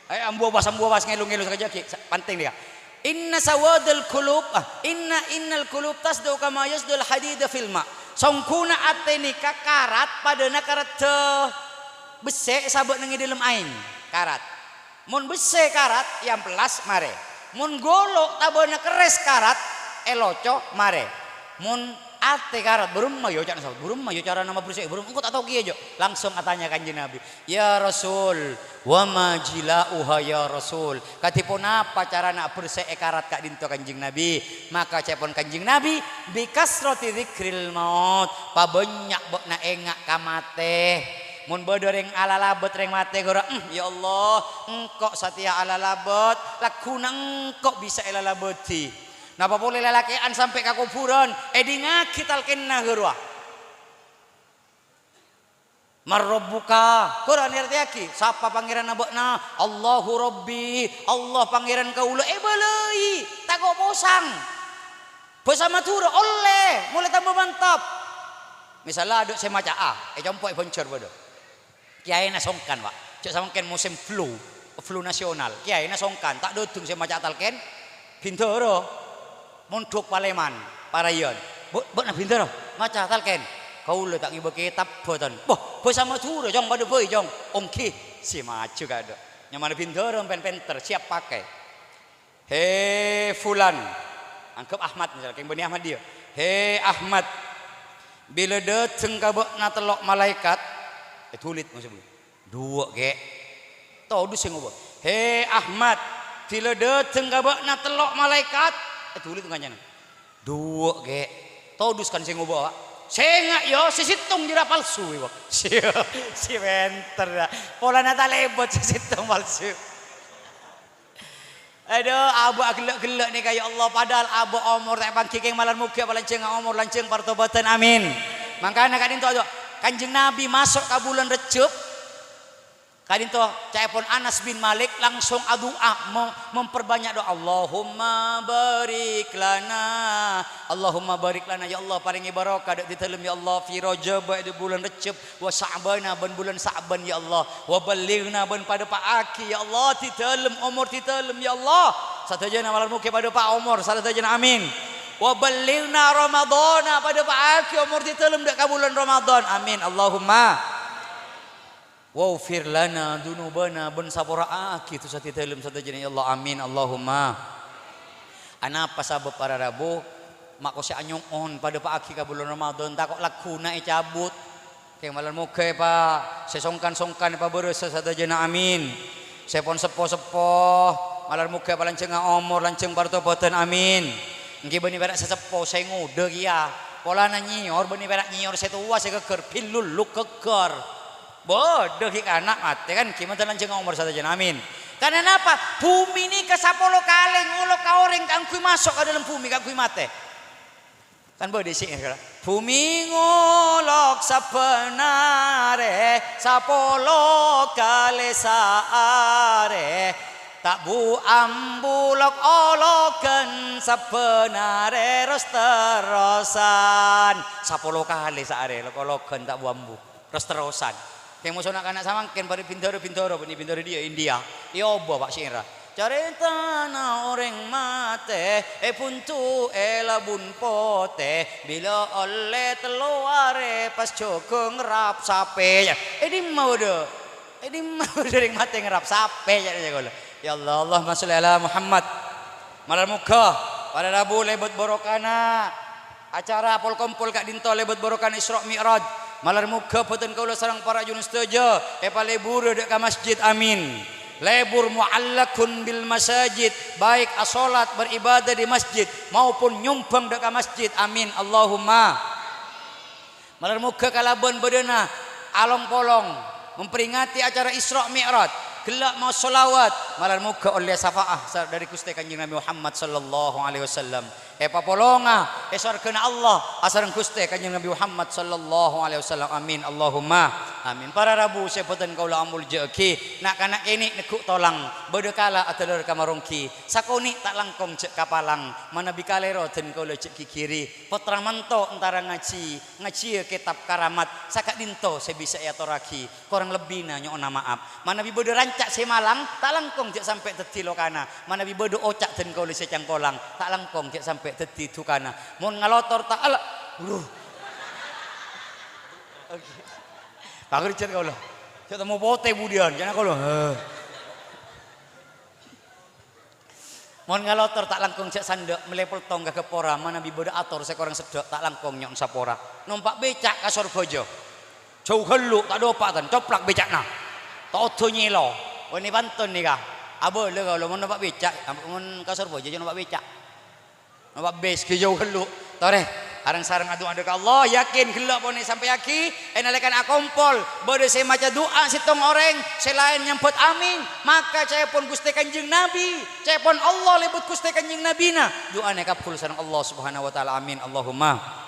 Eh, ambu awas, ambu awas, ngèlo-ngèlo sakejjhâ', ghi. Sa-, penting nèka. Inna sawadal qulub, ah, inna, innal qulub tasda'u kama yasda'ul hadida fil ma'. Saongghuna atè nèka karat padâna karaddhâ bessè sabâ' neng è dâlem aèng. Karat. Mon bessè karat, èampellas marè. Mon gholo' tabâna kerrès karat, èloco marè. Mon atè karat, bârâmma yâ, oca'na sahabat, bârâmma yâ carana mabersè'è, bârâmma, engko' ta' tao kèya, jâ'. Langsung atanya Kanjeng Nabi, "Ya Rasul, wa ma jila'uha ya Rasul?" Kadhi ponapa carana abersè'è karat ka'dinto, Kanjeng Nabi? Maka ca'èpon Kanjeng Nabi, "Bi kasrati dzikril maut." Pabânnya' bâ'na enga' ka matè. Mon bâdâ rèng alalabât rèng matè ghâruwa, "Em, ya Allah, engko' satèya alalabât, lagghuna engko' bisa èlalabâdhi." Napa polè lalakè'an sampè' ka kobhurân, èdingngaghi talkènna ghâruwa. "Man rabbuka?" Ghâruwa nèrtèyaghi, "Sapa Pangèranna bâ'na?" "Allahu Rabbi, Allah Pangèran kaulâ." Èbâlâi, tako' posang. Bhâsa Madhurâ ollè, molaè tamba mantep. Misalla adâ' sè maca'a, è compo' è Banjar bâdâ. Kèyaèna songkan, Pak. Jâ' samangkèn musim flu, flu nasional. Kèyaèna songkan, ta' dâdung sè maca'a talkèn, bhindhârâ. Mondhuk palèman, parayân. "Bu-, bâ'na bhindhârâ, maca'a talkèn." "Kaulâ ta' ngibâ kètab, bhunten." "Bâh, bhâsa Madhurâ, Cong, padâ bhâi, Cong." "Ongghi, sè maju ka'dinto." Nyamana bhindhârâ, pen-, pènter, siap pakai. "He Fulan," angghep Ahmad misal, kèng bânnè Ahmad dhiyâ. "He Ahmad, bilâ dâteng ka bâ'na tello' malaèkat," èdhulit maksud, "Duwâ', Kè'." Todus sè ngoba. "He Ahmad, bilâ dâteng ka bâ'na tello' malaèkat," èdhulit kancana. "Duwâ', Kè'." Todus kan sè ngoba, Pak. "Sènga', yâ, sè sèttong jârèya palsu, Pak." Sè pènter, yâ. Polana ta' lèbât sè sèttong palsu. Adhu, abâ' aghellâ'-ghellâ' nèka, ya Allah, padahal abâ' omor ta' èpangghi kèng malar moghâ palanjhângnga omor, lanjhâng partobâdhân. Amin. Mangkana ka'dinto, adhu, Kanjeng Nabi maso' ka bulân Rejjhep, Ka'dhinto ca'èpon Anas bin Malik langsung adu'a, me-, memperbanyak doa, "Allahumma barik lana, Allahumma barik lana, ya Allah, parèngè barokah dâ' dâlem, ya Allah, fi Rajab, è bulân Rajab, wa Sya'bana, bân bulân Sya'ban, ya Allah, wa ballighna, bân padâpa'aghi, ya Allah, dâlem, omor dâlem, ya Allah." Sadhâjâna malar moghi padâpa' omor, sadhâjâna, amin. "Wa ballighna Ramadhana," padâpa'aghi omor dâlem dâ' ka bulân Ramadhan, amin, Allahumma. "Waghfir lana dzunubana," bân sapora'aghi dhusa dâlem sadhâjâna, ya Allah. Amin, Allahumma. Anapa sabâb para rabu? Mako sè anyo'on padâpa'aghi ka bulân Ramadhan, tako' lagghuna ècabut. Kèng malar mogâ, Pa', sè songkan-songkan èpabârâsa sadhâjâna, amin. Sè pon seppo-seppo, malar mogâ èpalanjhângnga omor, lanjhâng partobhâdhân, amin. Èngghi bânnè pèra' sè seppo, sè ngodâ kèya. Polana nyèyor, bânnè pèra' nyèyor sè towa, sè ghâggâr, billuluk ghâggâr. Bâdâ ghi' kana' matè, kan ghi' mantè lanjhâng omor sadhâjâna. Amin. Karana napa? Bhumè nèka sapolo kalè ngolok ka orèng kaangghuy maso' ka dâlem bhumè, kaangghuy matè. Kan bâdâ sè, "Bhumè ngolok sabbhân arè, sapolo kalè saarè, ta' bu-ambu lok-ologhân sabbhân arè ros-terrosan." Sapolo kalè saarè lok-ologhân ta' bu-ambu. Ros-terrosan. Kèng moso na'-kana' samangkèn padâ bhindhârâ-bhindhârâ, bânnè bhindhârâ diyâ, India. Èobâ, Pa', sèra. Carètana orèng matè èbhunto è Labun Potè, bilâ ollè tello arè pas jhughân ngerrap sapè. È dimma bâdâ? È dimma bâdâ orèng matè ngerrap sapè, ca'na kaulâ. Ya Allah, Allahumma sholli ala Muhammad. Malar mogâ para rabu lèbât barokana acara pol-kompol ka'dinto lèbât barokana Isra' Mi'raj. Malar mogâ bhâdhân kaulâ sareng para ajunan sadhâjâ èpalebura dâ' ka masjid. Amin. Lebur mu'allaqun bil masajid, baik asolat, beribadah di masjid, maupun nyombhâng dâ' ka masjid. Amin. Allahumma. Malar mogâ kalabân bâdâna along-polong memperingati acara Isra' Mi'raj, ghellâ' maos sholawat, malar mogâ ollè syafa'ah sa-, dâri Ghustè Kanjeng Nabi Muhammad sallallahu alaihi wasallam. Èpapolonga è sowarghâna Allah asareng Ghustè Kanjeng Nabi Muhammad sallallahu alaihi wasallam. Amin, Allahumma amin. Para rabu sè bhâdhân kaulâ amoljâ'aghi, na'-kana' kènè' neggu' tolang, bâdâ kala adhâlâr ka maronggi, sakonè' ta' langkong jhâ' kapalang, manabi kalèro dân kaulâ jhâ' ghighiri, pottra manto entara ngajhi, ngajhiyâ kètab karamat, saka'dinto sè bisa èatorraghi, korang lebbina nyo'ona ma'ap. Manabi bâdâ ranca' sè malang, ta' langkong jhâ' sampè' dhâddhi lokana. Manabi bâdâ oca' dân kaulâ sè cangkolang, ta' langkong jhâ' sampè' dhâddhi dhukana. Mon ngalotor ta' ala-, Duh. Oke. Pangerjhân kaulâ. Jhâ' temmo potè budiyân, jhâ' na kaulâ. Heh. Mon ngalotor ta' langkong jhâ' sandhâ', mellè peltong ghâghâ pora, manabi bâdâ ator sè korang seddhâ', ta' langkong nyo'on sapora. Nompa' bèca' ka Sorbhâjâ. Jhâu ghâllu, ta' dâpa' tan, coplak bèca'na. Ta' oddhu nyèlo. Wâni pantun nèka. Abâlâ kaulâ mon nompa' bèca', mon ka Sorbhâjâ jhâ' nompa' bèca'. Nompa' bis, ghi jhâu ghâllu. Torè, areng-sareng adu'a dâ' ka Allah, yakin ghellâ' ponè sampèyaghi, è nalèkana akompol, bâdâ sè maca du'a sèttong orèng, sè laèn nyambhât amin, maka ca'èpon Ghustè Kanjeng Nabi, ca'èpon Allah lèbât Ghustè Kanjeng Nabina, du'ana èkabbhul sareng Allah Subhanahu wa Ta'ala. Amin. Allahumma.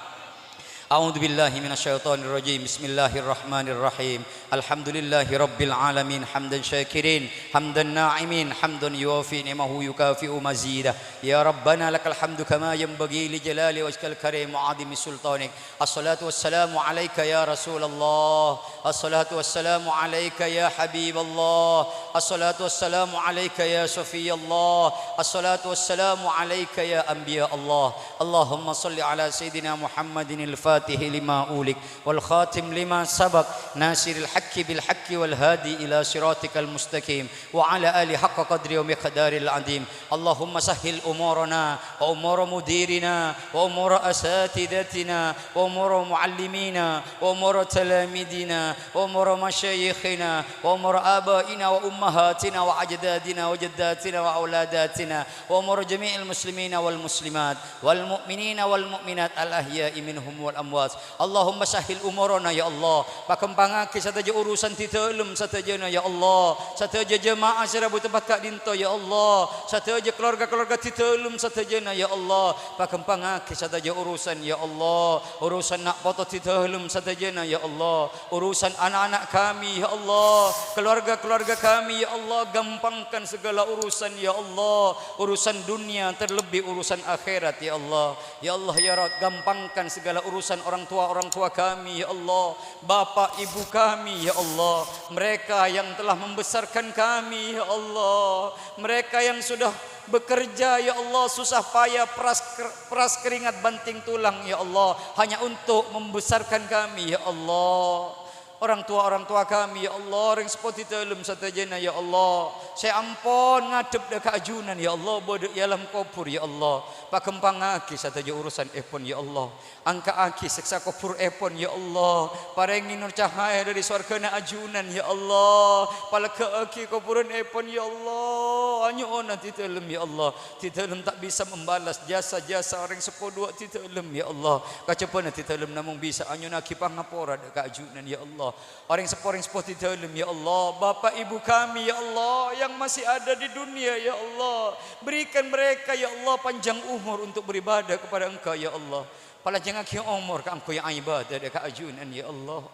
A'udzubillahi minasyaitonirrajim. Bismillahirrahmanirrahim. Alhamdulillahi rabbil alamin, hamdan syakirin, hamdan na'imin, hamdan yuwafi ni'mahu yukafi'u mazidah. Ya Rabbana lakal hamdu kama yanbaghi li jalali wajhikal karim wa 'azimi sultanik. Assalatu wassalamu alaika ya Rasulullah. Assalatu wassalamu alaika ya Habiballah. Assalatu wassalamu alaika ya Safiyallah. Assalatu wassalamu alaika ya anbiya Allah. Allahumma salli ala Sayyidina Muhammadinil Fatihi lima ulik, wal khatim lima sabaq, nasiril haqqi bil haqqi wal hadi ila siratikal mustaqim, wa ala ali haqqa qadri wa miqdaril azim. Allahumma sahhil umurana wa umura mudirina wa umura asatidatina wa umura muallimina wa umura talamidina wa umura masyayikhina wa umura abaina wa umma أمهاتنا وأجدادنا وجداتنا وأولاداتنا وأمور جميع المسلمين والمسلمات والمؤمنين والمؤمنات الأحياء منهم والأموات. اللهم سهل أمورنا يا الله. Paghâmpangaghi sadhâjâ urusan dhâlem sadhâjâna ya Allah. Sadhâjâ jemaah sè rabu tempat ka'dinto ya Allah. Sadhâjâ keluarga-keluarga dhâlem sadhâjâna ya Allah. Paghâmpangaghi sadhâjâ urusan ya Allah. Urusan na' poto dhâlem sadhâjâna ya Allah. Urusan anak-anak kami, ya Allah, keluarga-keluarga kami, ya Allah, gampangkan segala urusan, ya Allah, urusan dunia, terlebih urusan akhirat, ya Allah. Ya Allah, ya Rabb, gampangkan segala urusan orang tua-orang tua kami, ya Allah, bapak ibu kami, ya Allah, mereka yang telah membesarkan kami, ya Allah, mereka yang sudah bekerja, ya Allah, susah payah, peras, peras keringat banting tulang, ya Allah, hanya untuk membesarkan kami, ya Allah. Orang tua-orang tua kami, ya Allah, orèng seppo dhâlem sadhâjâna, ya Allah, sè ampon ngadhep dâ' ka ajunan, ya Allah, bâdâ è alam kobhur, ya Allah, paghâmpangaghi sadhâjâ urusan èpon, ya Allah. Angka'aghi sèksa kobhur èpon, ya Allah. Parèngè nur cahaya dâri sowarghâna ajunan, ya Allah. Paleggâ'aghi kobhurân èpon, ya Allah. Anyo'ona dhâlem, ya Allah. Dhâlem ta' bisa membalas jasa-jasa orèng seppo duwâ' dhâlem, ya Allah. Kajhâbhâna dhâlem namong bisa anyo'onaghi pangapora dâ' ka ajunan, ya Allah. Orèng seppo-orèng seppo dhâlem, ya Allah. Bapak ibu kami, ya Allah, yang masih ada di dunia, ya Allah. Berikan mereka, ya Allah, panjang umur untuk beribadah kepada Engkau, ya Allah. Palanjhângaghi omor kaangghuy ibadah dâ' ka ajunan, ya Allah.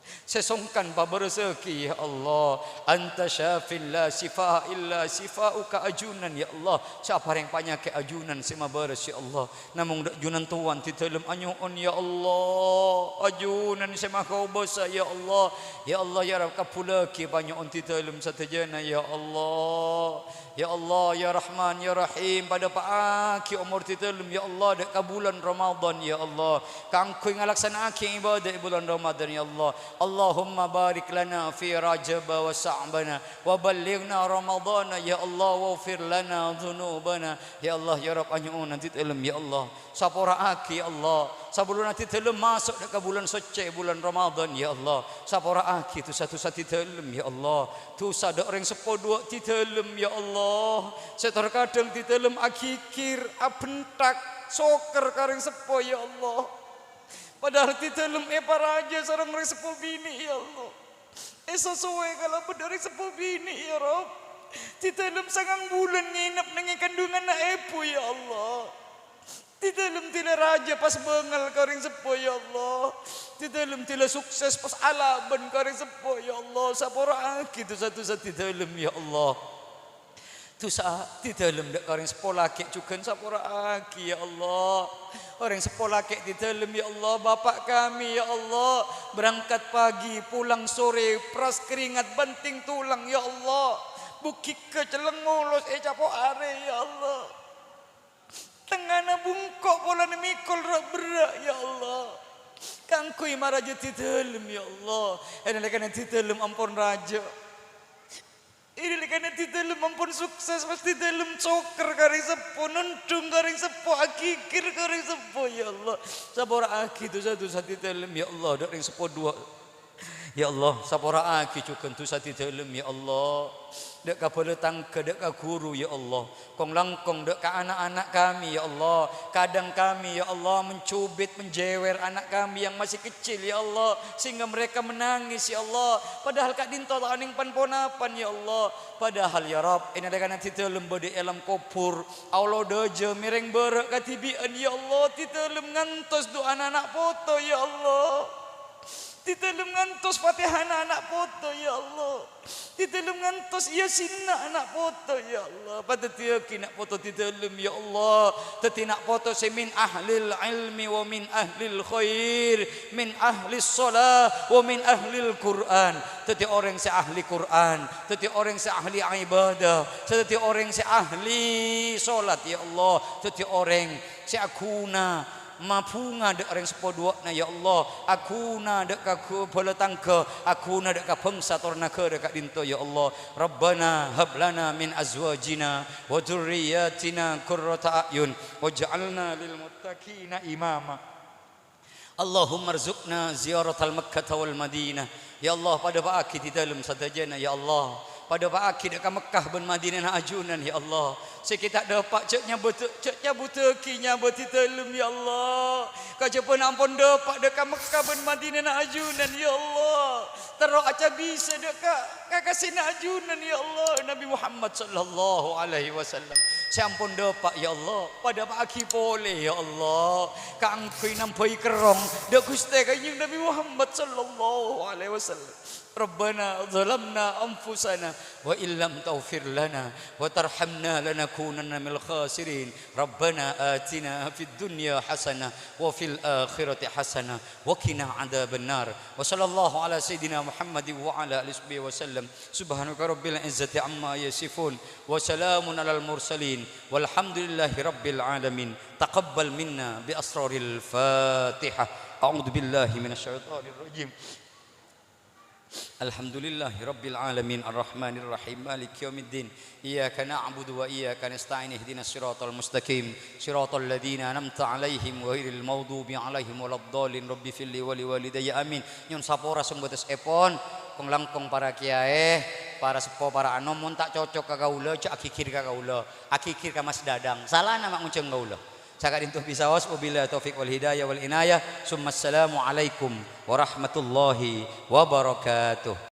Sè songkan pabârâsaghi, ya Allah. Anta syafin la syifa illa syifa'uka ajunan, ya Allah. Sè aparèng panyakèt ajunan sè mabârâs, ya Allah. Namong dâ' ajunan towan dhâlem anyo'on, ya Allah. Ajunan sè makobâsa, ya Allah. Ya Allah, ya Rabb, kabbhullaghi panyo'on dhâlem sadhâjâna, ya Allah. Ya Allah, ya Rahman, ya Rahim, padâpa'aghi omor dhâlem, ya Allah, dâ' ka bulân Ramadan, ya Allah, kaangghuy ngalaksana'aghi ibadah è bulân Ramadan, ya Allah. Allahumma barik lana fi Rajab wa Sya'bana wa ballighna Ramadana, ya Allah, waghfir lana dzunubana. Ya Allah, ya Rabb, anyo'ona dhâlem, ya Allah. Sapora'aghi, ya Allah. Sabellunna dhâlem maso' dâ' ka bulân soccè, bulân Ramadan, ya Allah. Sapora'aghi dhusa-dhusa dhâlem, ya Allah. Dhusa dâ' orèng seppo duwâ' dhâlem, ya Allah. Sè terkadang dhâlem aghigir, abhenthak, soker ka orèng seppo, ya Allah. Padahal dhâlem èparajâ sareng orèng seppo binè', ya Allah. Èsasowè kalabân orèng seppo binè', ya Rabb. Dhâlem sangang bulân ngènep neng è kandunganna èbhu, ya Allah. Dhâlem dhila rajâ pas bângal ka orèng seppo, ya Allah. Dhâlem dhila sukses pas alabân ka orèng seppo, ya Allah. Sapora'aghi dhusa-dhusa dhâlem, ya Allah. Dhusa dhâlem dâ' ka orèng seppo lakè' jhughân sapora'aghi, ya Allah. Orèng seppo lakè' dhâlem, ya Allah. Bapa' kami, ya Allah. Berangkat pagi, pulang sore, peras keringat, banting tulang, ya Allah. Bughigghâ celleng ngolos è capo' arè, ya Allah. Tengnga'na bungko' polana mèkol ra'-berra', ya Allah. Kaangghuy marajâ dhâlem, ya Allah. È nalèkana dhâlem ampon rajâ. È nalèkana dhâlem ampon sukses, pas dhâlem soker ka orèng seppo, nondhung ka orèng seppo, aghigir ka orèng seppo, ya Allah. Sapora'aghi dhusa-dhusa dhâlem, ya Allah, dâ' orèng seppo duwâ'. Ya Allah, sapora'aghi jhughân dhusa dhâlem, ya Allah. Dâ' ka bhâlâ tangghâ, dâ' ka ghuru, ya Allah. Kong-langkong dâ' ka ana'-ana' kami, ya Allah. Kadang kami, ya Allah, mencubit, menjewer anak kami yang masih kecil, ya Allah. Sehingga mereka menangis, ya Allah. Padahal ka'dinto ta' onèng pan-ponapan, ya Allah. Padahal, ya Rabb, è nalèkana dhâlem bâdâ è alam kobhur. Aolo dâjâ mèrèng bârâ' kadhibi'ân, ya Allah. Dhâlem ngantos du'ana ana' poto, ya Allah. Dhâlem ngantos Fatihana ana' poto, ya Allah. Dhâlem ngantos Yasinna ana' poto, ya Allah. Padhâddhiyâghi ana' poto dhâlem, ya Allah. Dhâddhi ana' poto sè min ahlil ilmi wa min ahlil khair, min ahlis shalah wa min ahlil Qur'an. Dhâddhi orèng sè ahli Qur'an, dhâddhi orèng sè ahli ibadah, dhâddhi orèng sè ahli sholat, ya Allah. Dhâddhi orèng sè aghuna mabhunga dâ' orèng seppo duwâ'na, ya Allah. Aghuna dâ' ka gu-, bhâlâ tangghâ, aghuna dâ' ka bhângsa tor naghârâ ka'dinto, ya Allah. Rabbana hab lana min azwajina wa dzurriyyatina qurrata a'yun waj'alna lil muttaqina imama. Allahumma rzuqna ziyaratal Makkah wal Madinah. Ya Allah, padhâpa'aghi dhâlem sadhâjâna, ya Allah. Padâpa'aghi dâ' ka Mekkah bân Madinana ajunan, ya Allah. Sè ghi' ta' dâpa' jhâ' nyabut-, jhâ' nyabudhâghi nyabâdhi dâlem, ya Allah. Kajhâbhâna ampon dâpa' dâ' ka Mekkah bân Madinana ajunan, ya Allah. Terro acabisa dâ' ka kakasèna ajunan, ya Allah, Nabi Muhammad sallallahu alaihi wasallam. Sè ampon dâpa', ya Allah, padâpa'aghi polè, ya Allah, kaangghuy nambâi kerrong dâ' Ghustè Kanjeng Nabi Muhammad sallallahu alaihi wasallam. Rabbana zalamna anfusana wa illam taghfir lana wa tarhamna lanakunanna minal khasirin. Rabbana atina fid dunya hasanah wa fil akhirati hasanah wa qina adzabannar. Wa sallallahu ala sayyidina Muhammadin wa ala alihi wasahbihi wasallam. Subhanaka rabbil izzati amma yasifun. Wa salamun alal mursalin. Walhamdulillahi rabbil alamin. Taqabbal minna bi asraril Fatihah. A'udzu billahi minasy syaithanir rajim. Alhamdulillahi rabbil alamin, arrahmanir rahim, maliki yaumiddin. Iyyaka na'budu wa iyyaka nasta'in, ihdinas siratal mustaqim, siratal ladzina an'amta 'alaihim ghairil maghdubi 'alaihim waladdallin. Rabbighfirli wa liwalidayya, amin. Nyo'on sapora sè bâtessèpon, kong-langkong para kèyaè, para seppo, para anom, mon ta' cocok ka kaulâ, jhâ' aghigghir ka kaulâ, aghigghir ka Mas Dadang. Salana ma' ngonjhâng kaulâ. Saka'dinto bisaos, wabillahi taufiq wal hidayah wal inayah. Summassalamu alaikum warahmatullahi wabarakatuh.